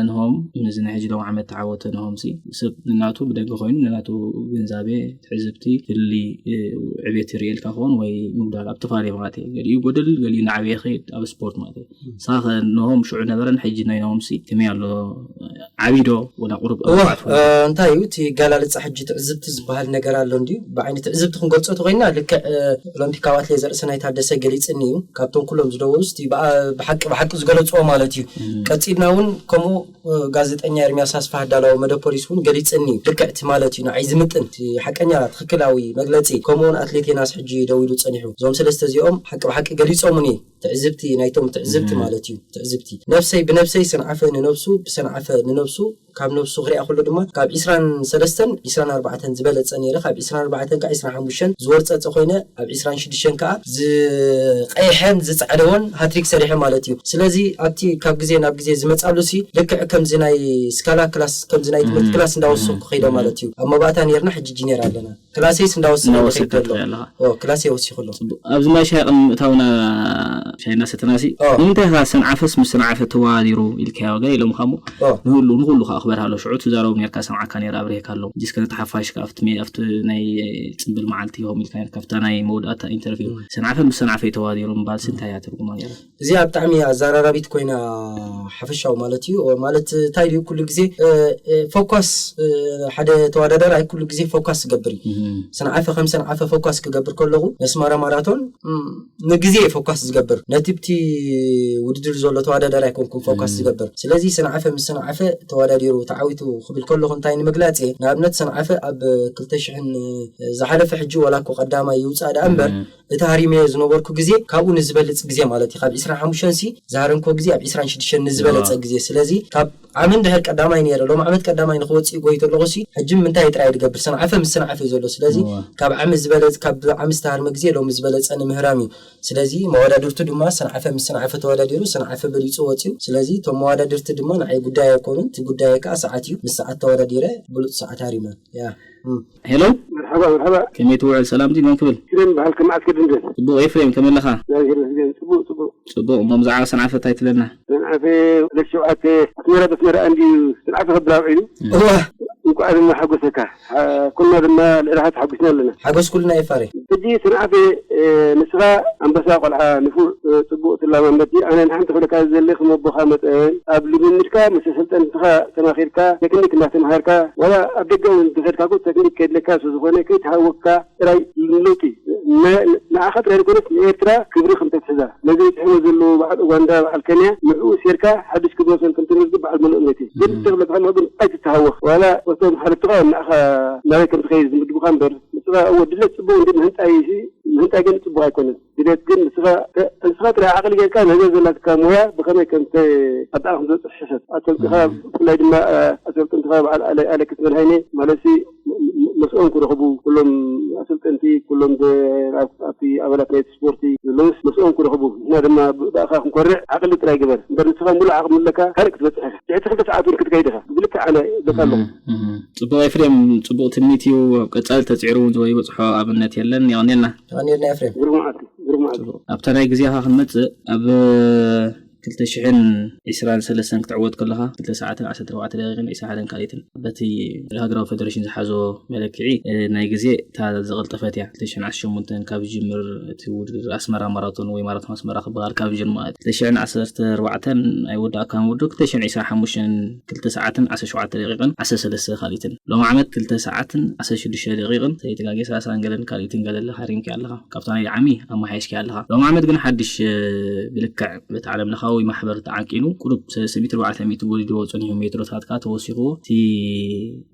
ንሆም ነዚ ናይ ሕጂ ሎም ዓመት ተዓወተ ንሆም ሲ ሰብ ንናቱ ብደገ ኮይኑ ንናቱ ግንዛቤ ትዕዝብቲ ፍልልይ እ፣ ዕቤት ይርእየልካ ክኸውን ወይ ምጉዳል ኣብ ተፈላለየ ማለት እዩ ገሊኡ ይጎድል ገሊኡ ንዓበየ ከይድ ኣብ ስፖርት ማለት እዩ ሳኸ ንሆም ሽዑ ነበረን ሕጂ ናይ ንሆም ሲ ከመይ ኣሎ ዓቢዶ ወላ ቁሩብ እዋ እ፣ እንታይ እዩ እቲ ጋላልፃ ሕጂ ትዕዝብቲ ዝበሃል ነገር ኣሎ እንድዩ ብዓይኒ ትዕዝብቲ ክንገልፆ ተኮይና ልክዕ እ፣ ኦሎምፒካዊ ኣትሌት ዘርእሰናይ ታደሰ ገሊፅኒ እዩ ካብቶም ኩሎም ዝደወሉ እቲ ብኣ- ብሓቂ ብሓቂ ዝገለፅዎ ማለት እዩ ቀፂልና እውን ከምኡ እ፣ ጋዜጠኛ ኤርሚያስ ኣስፋህ ኣዳላዊ መደብ ፖሊስ እውን ገሊፅኒ እዩ ልክዕ እቲ ማለት እዩ ንዓይ ዝምጥን እቲ ሓቀኛ ትክክላዊ መግለፂ ከምኡውን ኣትሌት ዮናስ ሕጂ ደው ኢሉ ፀኒሑ እዞም ሰለስተ እዚኦም ሓቂ ብሓቂ ገሊፆምኒ ትዕዝብቲ ናይቶም ትዕዝብቲ ማለት እዩ ትዕዝብቲ ነብሰይ ብነብሰይ ሰንዓፈ ንነብሱ ብሰንዓፈ ንነብሱ ካብ ነብሱ ክሪኣ ከሎ ድማ ካብ ዒስራን ሰለስተን ዒስራን ኣርባዕተን ዝበለፀ ነይረ ካብ ዒስራን ኣርባዕተን ካብ ዒስራን ሓሙሽተን ዝወርፀፀ ኮይነ ኣብ ዒስራን ሽዱሽተን ከዓ ዝቀይሐን ዝፀዓደዎን ሃትሪክ ሰሪሐ ማለት እዩ ስለዚ ኣብቲ ካብ ግዜ ናብ ግዜ ዝመፃሉ ሲ ልክዕ ከምዚ ናይ ስካላ ክላስ ከምዚ ናይ ትምህርቲ ክላስ እንዳወሰኩ ከይደ ማለት እዩ ኣብ መባእታ ነርና ሕጂ ጂነር ኣለና ክላሰይስ እንዳወሰኩ እንዳወሰካ ከይደ ትሪኢ ኣለኻ ክላሰይ ወሲኩ ኣሎ ኣብዚ ማይ ሻይ ቅድሚ ምእታውና ሻይና ሰተናሲ ኦ። ንምንታይ ኢኻ ሰንዓፈስ ምስ ሰንዓፈ ተዋዲሩ ኢልካዮ ገለ ኢሎምኻ እሞ ኦ። ንህሉ ንኩሉ ከዓ ክበርሃሎ ሽዑ ትዛረቡ ነርካ ሰምዓካ ነር ኣብርሄካ ኣሎ ጅስ ከነተ ሓፋሽ ከዓ ኣብቲ ሜ- ኣብቲ ናይ ፅብል መዓልቲ ይኸም ኢልካ ነርካ ኣብታ ናይ መወዳእታ ኢንተርቪው ሰንዓፈ ምስ ሰንዓፈ ተዋዲሩ ምባልሲ እንታይ እያ ትርጉማ ነራ እዚኣ ብጣዕሚ ኣዘራራቢት ኮይና ሓፈሻዊ ማለት እዩ ማለት እንታይ ድዩ፣ ኩሉ ግዜ ፎካስ ሓደ ተወዳዳራይ ኩሉ ግዜ ፎካስ ዝገብር እዩ። ሰንዓፈ ከም ሰንዓፈ ፎካስ ክገብር ከለኹ ነስመራ ማራቶን ንግዜ ፎካስ ዝገብር፣ ነቲ ብቲ ውድድር ዘሎ ተወዳዳሪ ኣይኮንኩም ፎካስ ዝገብር። ስለዚ ሰንዓፈ ምስ ሰንዓፈ ተወዳዲሩ ተዓዊቱ ክብል ከለኹ እንታይ ንምግላጽ እየ፣ ንኣብነት ሰንዓፈ ኣብ ክልተ ሽሕን ዝሓለፈ ሕጂ ዋላ እኮ ቀዳማይ ይውፃእ ደኣ እምበር እቲ ሃሪመዮ ዝነበርኩ ግዜ ካብኡ ንዝበልፅ ግዜ ማለት እዩ። ካብ ዕስራን ሓሙሽተን ሲ ዝሃረምኮ ግዜ ኣብ ዕስራን ሽዱሽተን ንዝበለፀ ግዜ። ስለዚ ካብ ዓሚ እንድሕር ቀዳማይ ነይረ፣ ሎም ዓመት ቀዳማይ ንክወፅእ ይጎይ ተለኹ ሲ ሕጂ ምንታይ ጥራይ ድገብር፣ ሰንዓፈ ምስ ሰንዓፈ እዩ ዘሎ። ስለዚ ካብ ዓሚ ዝበለፅ ካብ ዓሚ ዝተሃርመ ግዜ ሎም ዝበለፀ ንምህራም እዩ። ስለዚ መወዳድርቱ ድማ ሰንዓፈ ምስ ሰንዓፈ ተወዳዲሩ ሰንዓፈ በሊፁ ወፅዩ። ስለዚ እቶም መወዳድርቲ ድማ ንዓይ ጉዳይ ኣይኮኑን፣ እቲ ጉዳይ ከዓ ሰዓት እዩ። ምስ ሰዓት ተወዳዲረ ብሉፅ ሰዓት ሃሪመ። ያ ሄሎ፣ መርሓባ መርሓባ። ከመይ ትውዕል? ሰላም ድዩ? መን ክብል? ክደን በሃል ከመዓት ከድንደን። ጽቡቕ ኤፍሬም፣ ከመይ ኣለኻ? እግዚኣብሔር ይመስገን። ጽቡቕ ጽቡቕ። ጽቡቕ። እሞ ብዛዕባ ሰንዓፈ እንታይ ትብለና? ሰንዓፈ ሁለት ሸውዓተ ኣስመራ በስመራ እንድዩ ሰንዓፈ ከብል ኣውዒሉ። እዋ። እንኳዕ ድማ ሓጎሰካ። ኩልና ድማ ልዕሊ ሓጎስ ሓጒስና ኣለና። ሓጎስ ኩልና እዩ ፋሬ። ሕጂ ሰንዓፈ ንስኻ ኣንበሳ ቆልዓ ንፉዕ ጽቡቕ ትላማመድ። ኣነ ንሓንቲ ክብለካ ዝደሊ ከም ኣቦኻ መጠን ኣብ ልምምድካ ምስ ኣሰልጠንትኻ ተማኺርካ ቴክኒክ እንዳተምሃርካ ዋላ ኣብ ደገ እውን እንተኸድካ እኮ ቴክኒክ ከድለካ ስለዝኾነ ከይተሃወክካ ጥራይ ለውጢ ንዓኻ ጥራይ ዘይኮነስ ንኤርትራ ክብሪ ከም ተትሕዛ ነዚ በፂሕዎ ዘለዉ በዓል ኡጋንዳ በዓል ከንያ ንዕኡ ሴርካ ሓድሽ ክብረ ወሰን ከም ተመዝግብ በዓል መሉእ እምነት እዩ። ግን ክብለካ ከለኹ ግን ኣይትተሃወኽ ዋላ እቶም ሓለፍትኻ ንዓኻ ናበይ ከም ትኸይድ ዝምድቡኻ እምበር ንስኻ እወ ድሌት ፅቡቕ እንዲ ምህንጣይ ምህንጣይ ግን ፅቡቕ ኣይኮነን። ድሌት ግን ንስኻ ንስኻ ጥራይ ዓቕሊ ጌርካ ነዘ ዘላትካ ሞያ ብኸመይ ከም ኣዳኣ ከም ዝበፅሕ ሕሰብ ኣሰልጥኻ ብፍላይ ድማ ኣሰልጥንትኻ በዓል ኣለ- ኣለክስ መልሃይነ ማለት መስኦም ክረኽቡ ኩሎም ኣሰልጠንቲ ኩሎም ኣብቲ ኣባላት ናይ ስፖርቲ ዘለውስ መስኦም ክረኽቡ ንሕና ድማ ብኣኻ ክንኮርዕ ዓቕሊ ጥራይ ግበር እምበር ንስኻ ሙሉእ ዓቕሚ ኣለካ ካልእ ክትበፅሕ ኢኻ ትሕቲ ክልተ ሰዓት እውን ክትከይድ ኢኻ ብልክዕ ኣነ በካ ኣለኹ። ጽቡቕ ኤፍሬም፣ ጽቡቕ ትምኒት እዩ። ኣብ ቀጻሊ ተጽዒሩ እውን ዘይበጽሖ ኣብነት የለን። የቐንየልና። የቐንየልና ኤፍሬም። ግሩም መዓልቲ፣ ግሩም መዓልቲ። ኣብታ ናይ ግዜኻ ክንመጽእ፣ ኣብ ክልተ ሽሕን ዕስራን ሰለስተን ክትዕወት ከለኻ፣ ክልተ ሰዓትን ዓሰርተ ኣርባዕተ ደቂቕን ዕስራን ሓደን ካልኢትን በቲ ሃገራዊ ፌደሬሽን ዝሓዞ መለክዒ፣ እ፣ ናይ ግዜ እታ ዝቐልጠፈት እያ። ክልተ ሽሕን ዓሰርተ ሸሞንተን ካብ ዝጅምር እቲ ውድድር ኣስመራ ማራቶን ወይ ማራቶን ኣስመራ ክበሃል ካብ ዝጅምር ማለት እዩ። ክልተ ሽሕን ዓሰርተ ኣርባዕተን ኣይወዳእካን ውድድር፣ ክልተ ሽሕን ዕስራን ሓሙሽተን ክልተ ሰዓትን ዓሰርተ ሸውዓተ ደቂቕን ዓሰርተ ሰለስተ ካልኢትን። ሎም ዓመት ክልተ ሰዓትን ዓሰርተ ሽዱሽተ ደቂቕን፣ ዘይተጋጌ ሰላሳን ገለን ካልኢትን ገለ ኣለኻ፣ ሃሪምኪ ኣለኻ። ካብታ ናይ ዓሚ ኣመሓይሽኪ ኣለኻ። ሎም ዓመት ግን ሓድሽ፣ እ፣ ብልክዕ በቲ ዓለም ለኻዊ ማሕበር ተዓቂኑ፣ ቁሩብ ሰለስተ ሚትር ብኣርባዕተ ሚትር ወዲድዎ ጸኒሑ፣ ሜትሮታት ከኣ ተወሲኽዎ። እቲ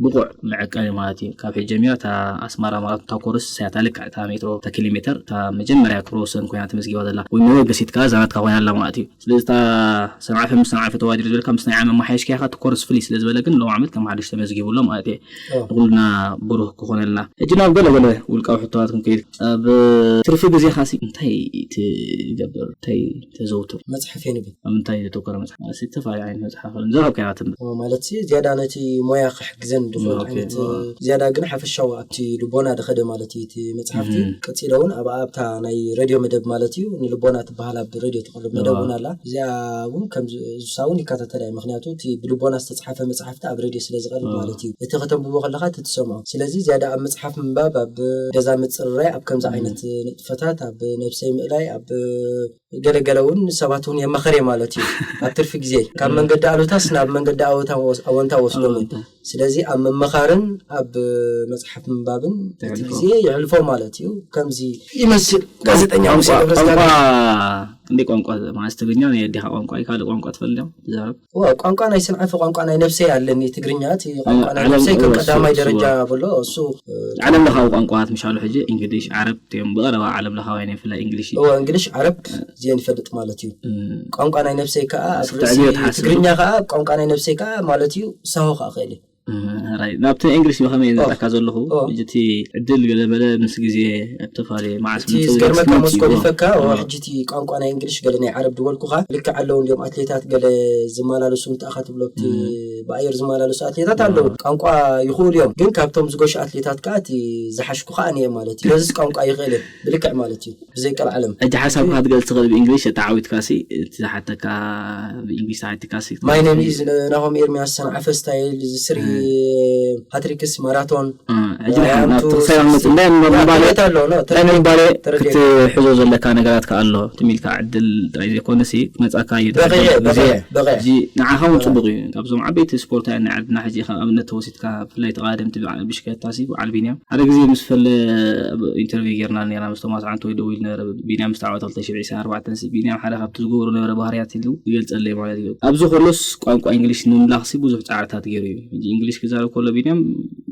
ብቑዕ መዐቀኒ ማለት እዩ። ካብ ሕጂ ጀሚራ እታ ኣስመራ ማራቶን እታ ኮርስ እያ፣ እታ ልክዕ እታ ሜትሮ፣ እታ ኪሎ ሜተር፣ እታ መጀመርያ ክብረ ወሰን ኮይና ተመዝጊባ ዘላ፣ ወይ መበገሲት ከኣ እዛ ናትካ ኮይና ኣላ ማለት እዩ። ስለዚ እታ ሰንዓፈ ምስ ሰንዓፈ ተዋዲሩ ዘለካ ምስ ናይ ዓመት መሓየሽካ ኢኻ፣ እቲ ኮርስ ፍልይ ስለ ዝበለ ግን ሎም ዓመት ከም ሓድሽ ተመዝጊቡ ኣሎ ማለት እየ። ኦ። ንኹልና ብሩህ ክኾነልና። ሕጂ ናብ ገለ ገለ ውልቃዊ ሕቶታት ክንከይድ፣ ኣብ ትርፊ ግዜኻሲ እንታይ ትገብር? እንታይ ተዘውትር? መጽሓፍ የንብብ። ኣብ ምንታይ ዘተኮረ መጽሓፍ? ዝተፈላለዩ ዓይነት መጽሓፍ ኣሎ። ዘረብካያ ትንብብ። ኦ፣ ማለት ሲ ዝያዳ ነቲ ሞያ ክሕግዘን ዝኽእል ኦኬ። ዓይነት፣ ኦ። ዝያዳ ግን ሓፈሻዊ ኣብቲ ልቦና ዝኸደ ማለት እዩ እቲ መጽሓፍቲ። እም። ቀጺለ እውን ኣብ ኣብታ ናይ ሬድዮ መደብ ማለት እዩ ንልቦና ትበሃል ኣብ ሬድዮ ትቐርብ መደብ ኦ። እውን ኣላ። እዚኣ እውን ከም ንሳ እውን ይከታተላ እየ። ምኽንያቱ እቲ ብልቦና ዝተጻሕፈ መጽሓፍቲ ኣብ ሬድዮ ስለ ዝቐርብ ኦ። ማለት እዩ። እቲ ከተንብቦ ከለኻ እቲ ትሰምዖ። ስለዚ ዝያዳ ኣብ መጽሓፍ ምንባብ፣ ኣብ ገዛ ምጽርራይ፣ ኣብ ከምዚ እም። ዓይነት ንጥፈታት፣ ኣብ ነብሰይ ምእላይ፣ ኣብ ገለገለ እውን ሰባት እውን የማኸር እየ ማለት እዩ። ኣብ ትርፊ ግዜ ካብ እም። መንገዲ ኣሉታስ ናብ መንገዲ ኣወታ ወስ-፣ ኣወንታ ወስዶም እዩ። ኣወንታ። ስለዚ ኣብ ምምኻርን ኣብ መጽሓፍ ምንባብን እቲ ተሕልፎ። ግዜ የሕልፎ ማለት እዩ። ከምዚ ይመስል ጋዜጠኛ ሙሴ ቋንቋ፣ ገብረዝጋብር። ቋንቋ፣ ክንደይ ቋንቋ ማለት ትግርኛ ናይ ኣዴኻ ቋንቋ እዩ፣ ካልእ ቋንቋ ትፈልጥ ዶ? ትዛረብ? ዋ፣ ቋንቋ ናይ ስንዓፈ ቋንቋ ናይ ነብሰይ ኣለኒ፣ ትግርኛ፣ እቲ ቋንቋ ናይ ዓለም ነብሰይ ከም እወ፣ ቀዳማይ እሱ፣ ደረጃ እሱ። በሎ፣ እሱ፣ እ፣ ዓለም ለኻዊ ቋንቋታት ምሻሉ ሕጂ እንግሊሽ፣ ዓረብ እዮም፣ ብቐረባ ዓለም ለኻውያን እዮም፣ ብፍላይ እንግሊሽ እዩ። እወ፣ እንግሊሽ፣ ዓረብ እዚአን ይፈልጥ ማለት እዩ። እም። ቋንቋ ናይ ነብሰይ ከኣ ኣብ እስኪ ርእሲ ትዕብዮ ትሓስብ ትግርኛ ዶ? ከኣ ቋንቋ ናይ ነብሰይ ከኣ ማለት እዩ፣ ሳሆ ከኣ ክእል እየ። እም፣ ራይ፣ ናብቲ እንግሊሽ ብኸመይ እየ ኦ። ዘእተካ ዘለኹ? ኦ። ሕጂ እቲ ዕድል ገለ መለ ምስ ግዜ ኣብ ተፈላለየ መዓስ እቲ ምጽእ ዝገርመካ ዝመጽእ መስኮት ይብሎ። ይፈካ፣ ኦ፣ ኦ። ሕጂ እቲ ቋንቋ ናይ እንግሊሽ ገለ ናይ ዓረብ ድበልኩኻ፣ ልክዕ ኣለዉ እንድዮም ኣትሌታት ገለ ዝመላለሱ እንተኣኻ ትብሎ፣ እቲ እም። ብኣየር ዝመላለሱ ኣትሌታት ኣለዉ። ኦ። ቋንቋ ይኽእሉ እዮም፣ ግን ካብቶም ዝገሹ ኣትሌታት ከኣ እቲ ዝሓሽኩ ከኣ እኔ ማለት እዩ። ስለዚስ ቋንቋ ይኽእል እየ፣ ብልክዕ ማለት እዩ፣ ብዘይ ቀልዓለም። ሕጂ ሓሳብካ ክትገልጽ ትኽእል ብእንግሊሽ፣ ተዓዊትካ ሲ፣ እቲ ዝሓተካ ብእንግሊሽ ተሓቲካ ሲ፣ My name is ናሆም ኤርሚያስ ሰንዓፈ style is three ሃትሪክስ ማራቶን ሕጂ ንሓና ያንቱ ተክሳይ መጽ ስልሲ- እንዳይ ያ፣ ምባለ ትርኢት ኣሎ፣ ኖ፣ እንታይ ትርኢት ምባለ ትርኢት ክትሕዞ ዘለካ ነገራት ከኣ ኣሎ ትም ኢልካ ዕድል ጥራይ ዘይኮነ ሲ ክመጻካ እዩ በቂዐ ትዕድል ግዜ በቂዐ በቂዐ እዚ ንዓኻ እውን ጽቡቅ እዩ። ካብዞም ዓበይቲ ስፖርታውያን ናይ ዓድና ሕጂ ካብ ኣብነት ተወሲድካ ብፍላይ ተቃደምቲ በዓል ብሽከታ ሲ በዓል ቢንያም ሓደ ግዜ ምስ ፈለ ኣብ ኢንተርቪው ጌርና ነርና ምስ ቶማስ ዓንቶ ደዊሉ ነበረ። ቢንያም ምስ ተዓወተ ክልተ ሽሕ ዕስራን ኣርባዕተን ሲ ቢንያም ሓደ ካብቲ ዝገብሮ ነበረ ባህርያት ኢሉ ይገልጸለይ ማለት እዩ። ኣብዚ ከሎስ ቋንቋ እንግሊሽ ንምምላኽ ሲ ብዙሕ ጻዕርታት ገይሩ እዩ። ሕጂ እንግሊሽ ክዛረብ ከሎ ቢንያም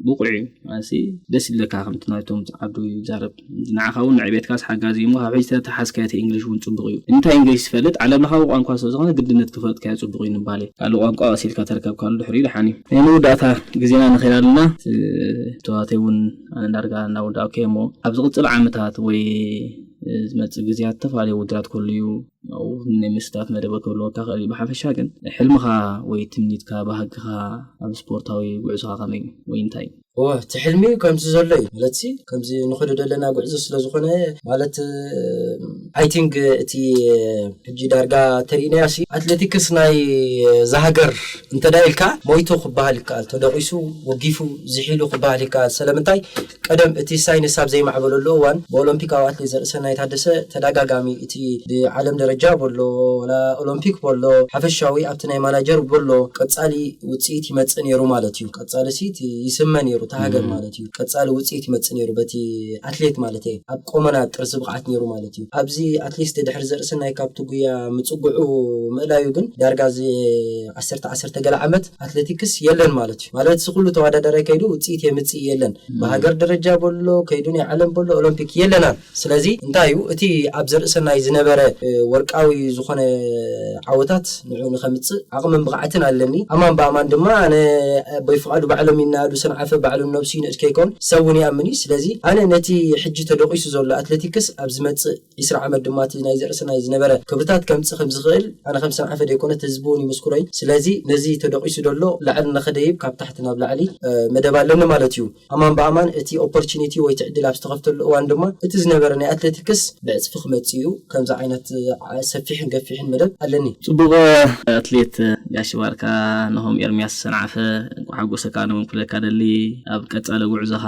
ብቑዕ እዩ። ኣሲ ደስ ይብለካ ከምቲ ናይቶም ዓዱ ይዛረብ። ንዓኻ እውን ንዕቤትካስ ሓጋዚ እዩ እሞ ካብ ሕጂ ተተሓዝካዮ እቲ እንግሊሽ እውን ጽቡቕ እዩ። እንታይ እንግሊሽ ዝፈልጥ ዓለም ለኻዊ ቋንቋ ስለ ዝኾነ ግድነት ክፈልጥካዮ ጽቡቕ እዩ ንባል እየ። ካልእ ቋንቋ ቀስ ኢልካ ተረከብካሉ ድሕሪኡ ደሓን እዩ። ናይ መወዳእታ ግዜና ንኸይድ ኣለና። ተዋተይ እውን ኣነ ዳርጋ እናወዳእኩ እየ እሞ ኣብ ዝቕጽል ዓመታት ወይ ዝመጽእ ግዜያት ዝተፈላለዩ ውድድራት ክህሉ እዩ። ኣብኡ ናይ ምስታፍ መደብ ክህልወካ ክእል እዩ። ብሓፈሻ ግን ሕልምኻ ወይ ትምኒትካ ባህግኻ ኣብ ስፖርታዊ ጉዕዞኻ ከመይ እዩ ወይ እንታይ እዩ? እወ እቲ ሕልሚ ከምዚ ዘሎ እዩ ማለት ሲ ከምዚ ንኸዶ ዘለና ጉዕዞ ስለ ዝኾነ ማለት I think እቲ ሕጂ ዳርጋ ተርእናያ ሲ ኣትሌቲክስ ናይ ዝሃገር እንተዳ ኢልካ ሞይቱ ክበሃል ይከኣል፣ ተደቂሱ ወጊፉ ዝሒሉ ክበሃል ይከኣል። ስለምንታይ ቀደም እቲ ሳይንስ ኣብ ዘይማዕበለሉ እዋን ብኦሎምፒካዊ ኣትሌት ዘርእሰናይ ታደሰ ተደጋጋሚ እቲ ብዓለም ደረጃ በሎ ወላ ኦሎምፒክ በሎ ሓፈሻዊ ኣብቲ ናይ ማናጀር በሎ ቀጻሊ ውፅኢት ይመጽእ ነይሩ ማለት እዩ። ቀጻሊ ሲ እቲ ይስመ ነይሩ እቲ ሃገር ማለት እዩ። ቀጻሊ ውፅኢት ይመጽእ ነይሩ በቲ ኣትሌት ማለት እየ ኣብ ቆመና ጥርዚ ብቕዓት ነይሩ ማለት እዩ። ኣብዚ ኣትሊስት ድሕሪ ዘርእሰናይ ካብቲ ጉያ ምጽጉዑ ምእላዩ ግን ዳርጋ እዚ ዓሰርተ ዓሰርተ ገለ ዓመት ኣትሌቲክስ የለን ማለት እዩ። ማለት እዚ ኩሉ ተወዳዳራይ ከይዱ ውፅኢት የምፅእ የለን። ብሃገር ደረጃ በሎ ከይዱ ናይ ዓለም በሎ ኦሎምፒክ የለናን። ስለዚ እንታይ እዩ እቲ ኣብ ዘርእሰናይ ዝነበረ ወርቃዊ ዝኾነ ዓወታት ንዑ ንኸምፅእ ዓቕምን ብቕዓትን ኣለኒ። ኣማን ብኣማን ድማ ኣነ ኣቦይ ፍቓዱ ባዕሎም ይናኣዱ ሰንዓፈ ባዕሉ ነብሱ ይንእድ ከይኮን ሰብ እውን ይኣምን እዩ። ስለዚ ኣነ ነቲ ሕጂ ተደቂሱ ዘሎ ኣትሌቲክስ ኣብ ዝመፅእ ዒስራ ዓመት ድማ እቲ ናይ ዘርእሰናይ ዝነበረ ክብርታት ከምፅእ ከምዝኽእል ኣነ ከም ሰንዓፈ ደይኮነ ህዝቢ እውን ይምስክሮ እዩ። ስለዚ ነዚ ተደቂሱ ዘሎ ላዕሊ ንኸደይብ ካብ ታሕቲ ናብ ላዕሊ መደብ ኣለኒ ማለት እዩ። ኣማን ብኣማን እቲ ኦፖርቹኒቲ ወይ እቲ ዕድል ኣብ ዝተኸፍተሉ እዋን ድማ እቲ ዝነበረ ናይ ኣትሌቲክስ ብዕፅፊ ክመፅእ እዩ። ከምዚ ዓይነት ሰፊሕን ገፊሕን መደብ ኣለኒ። ጽቡቕ ኣትሌት ጋሽ ባርካ፣ ነሆም ኤርሚያስ ሰንዓፈ እንኳዕ ሓጎሰካ ንውን ክብለካ ደሊ። ኣብ ቀጻሊ ጉዕዞኻ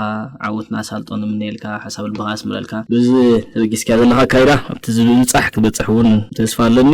ዓወትና ሳልጦ ንምነየልካ፣ ሓሳብ ልብኻ ኣስምረልካ። ብዚ ተበጊስካ ዘለኻ ኣካይዳ ኣብቲ ዝብጻሕ ክበጽሕ እውን ተስፋ ኣለኒ።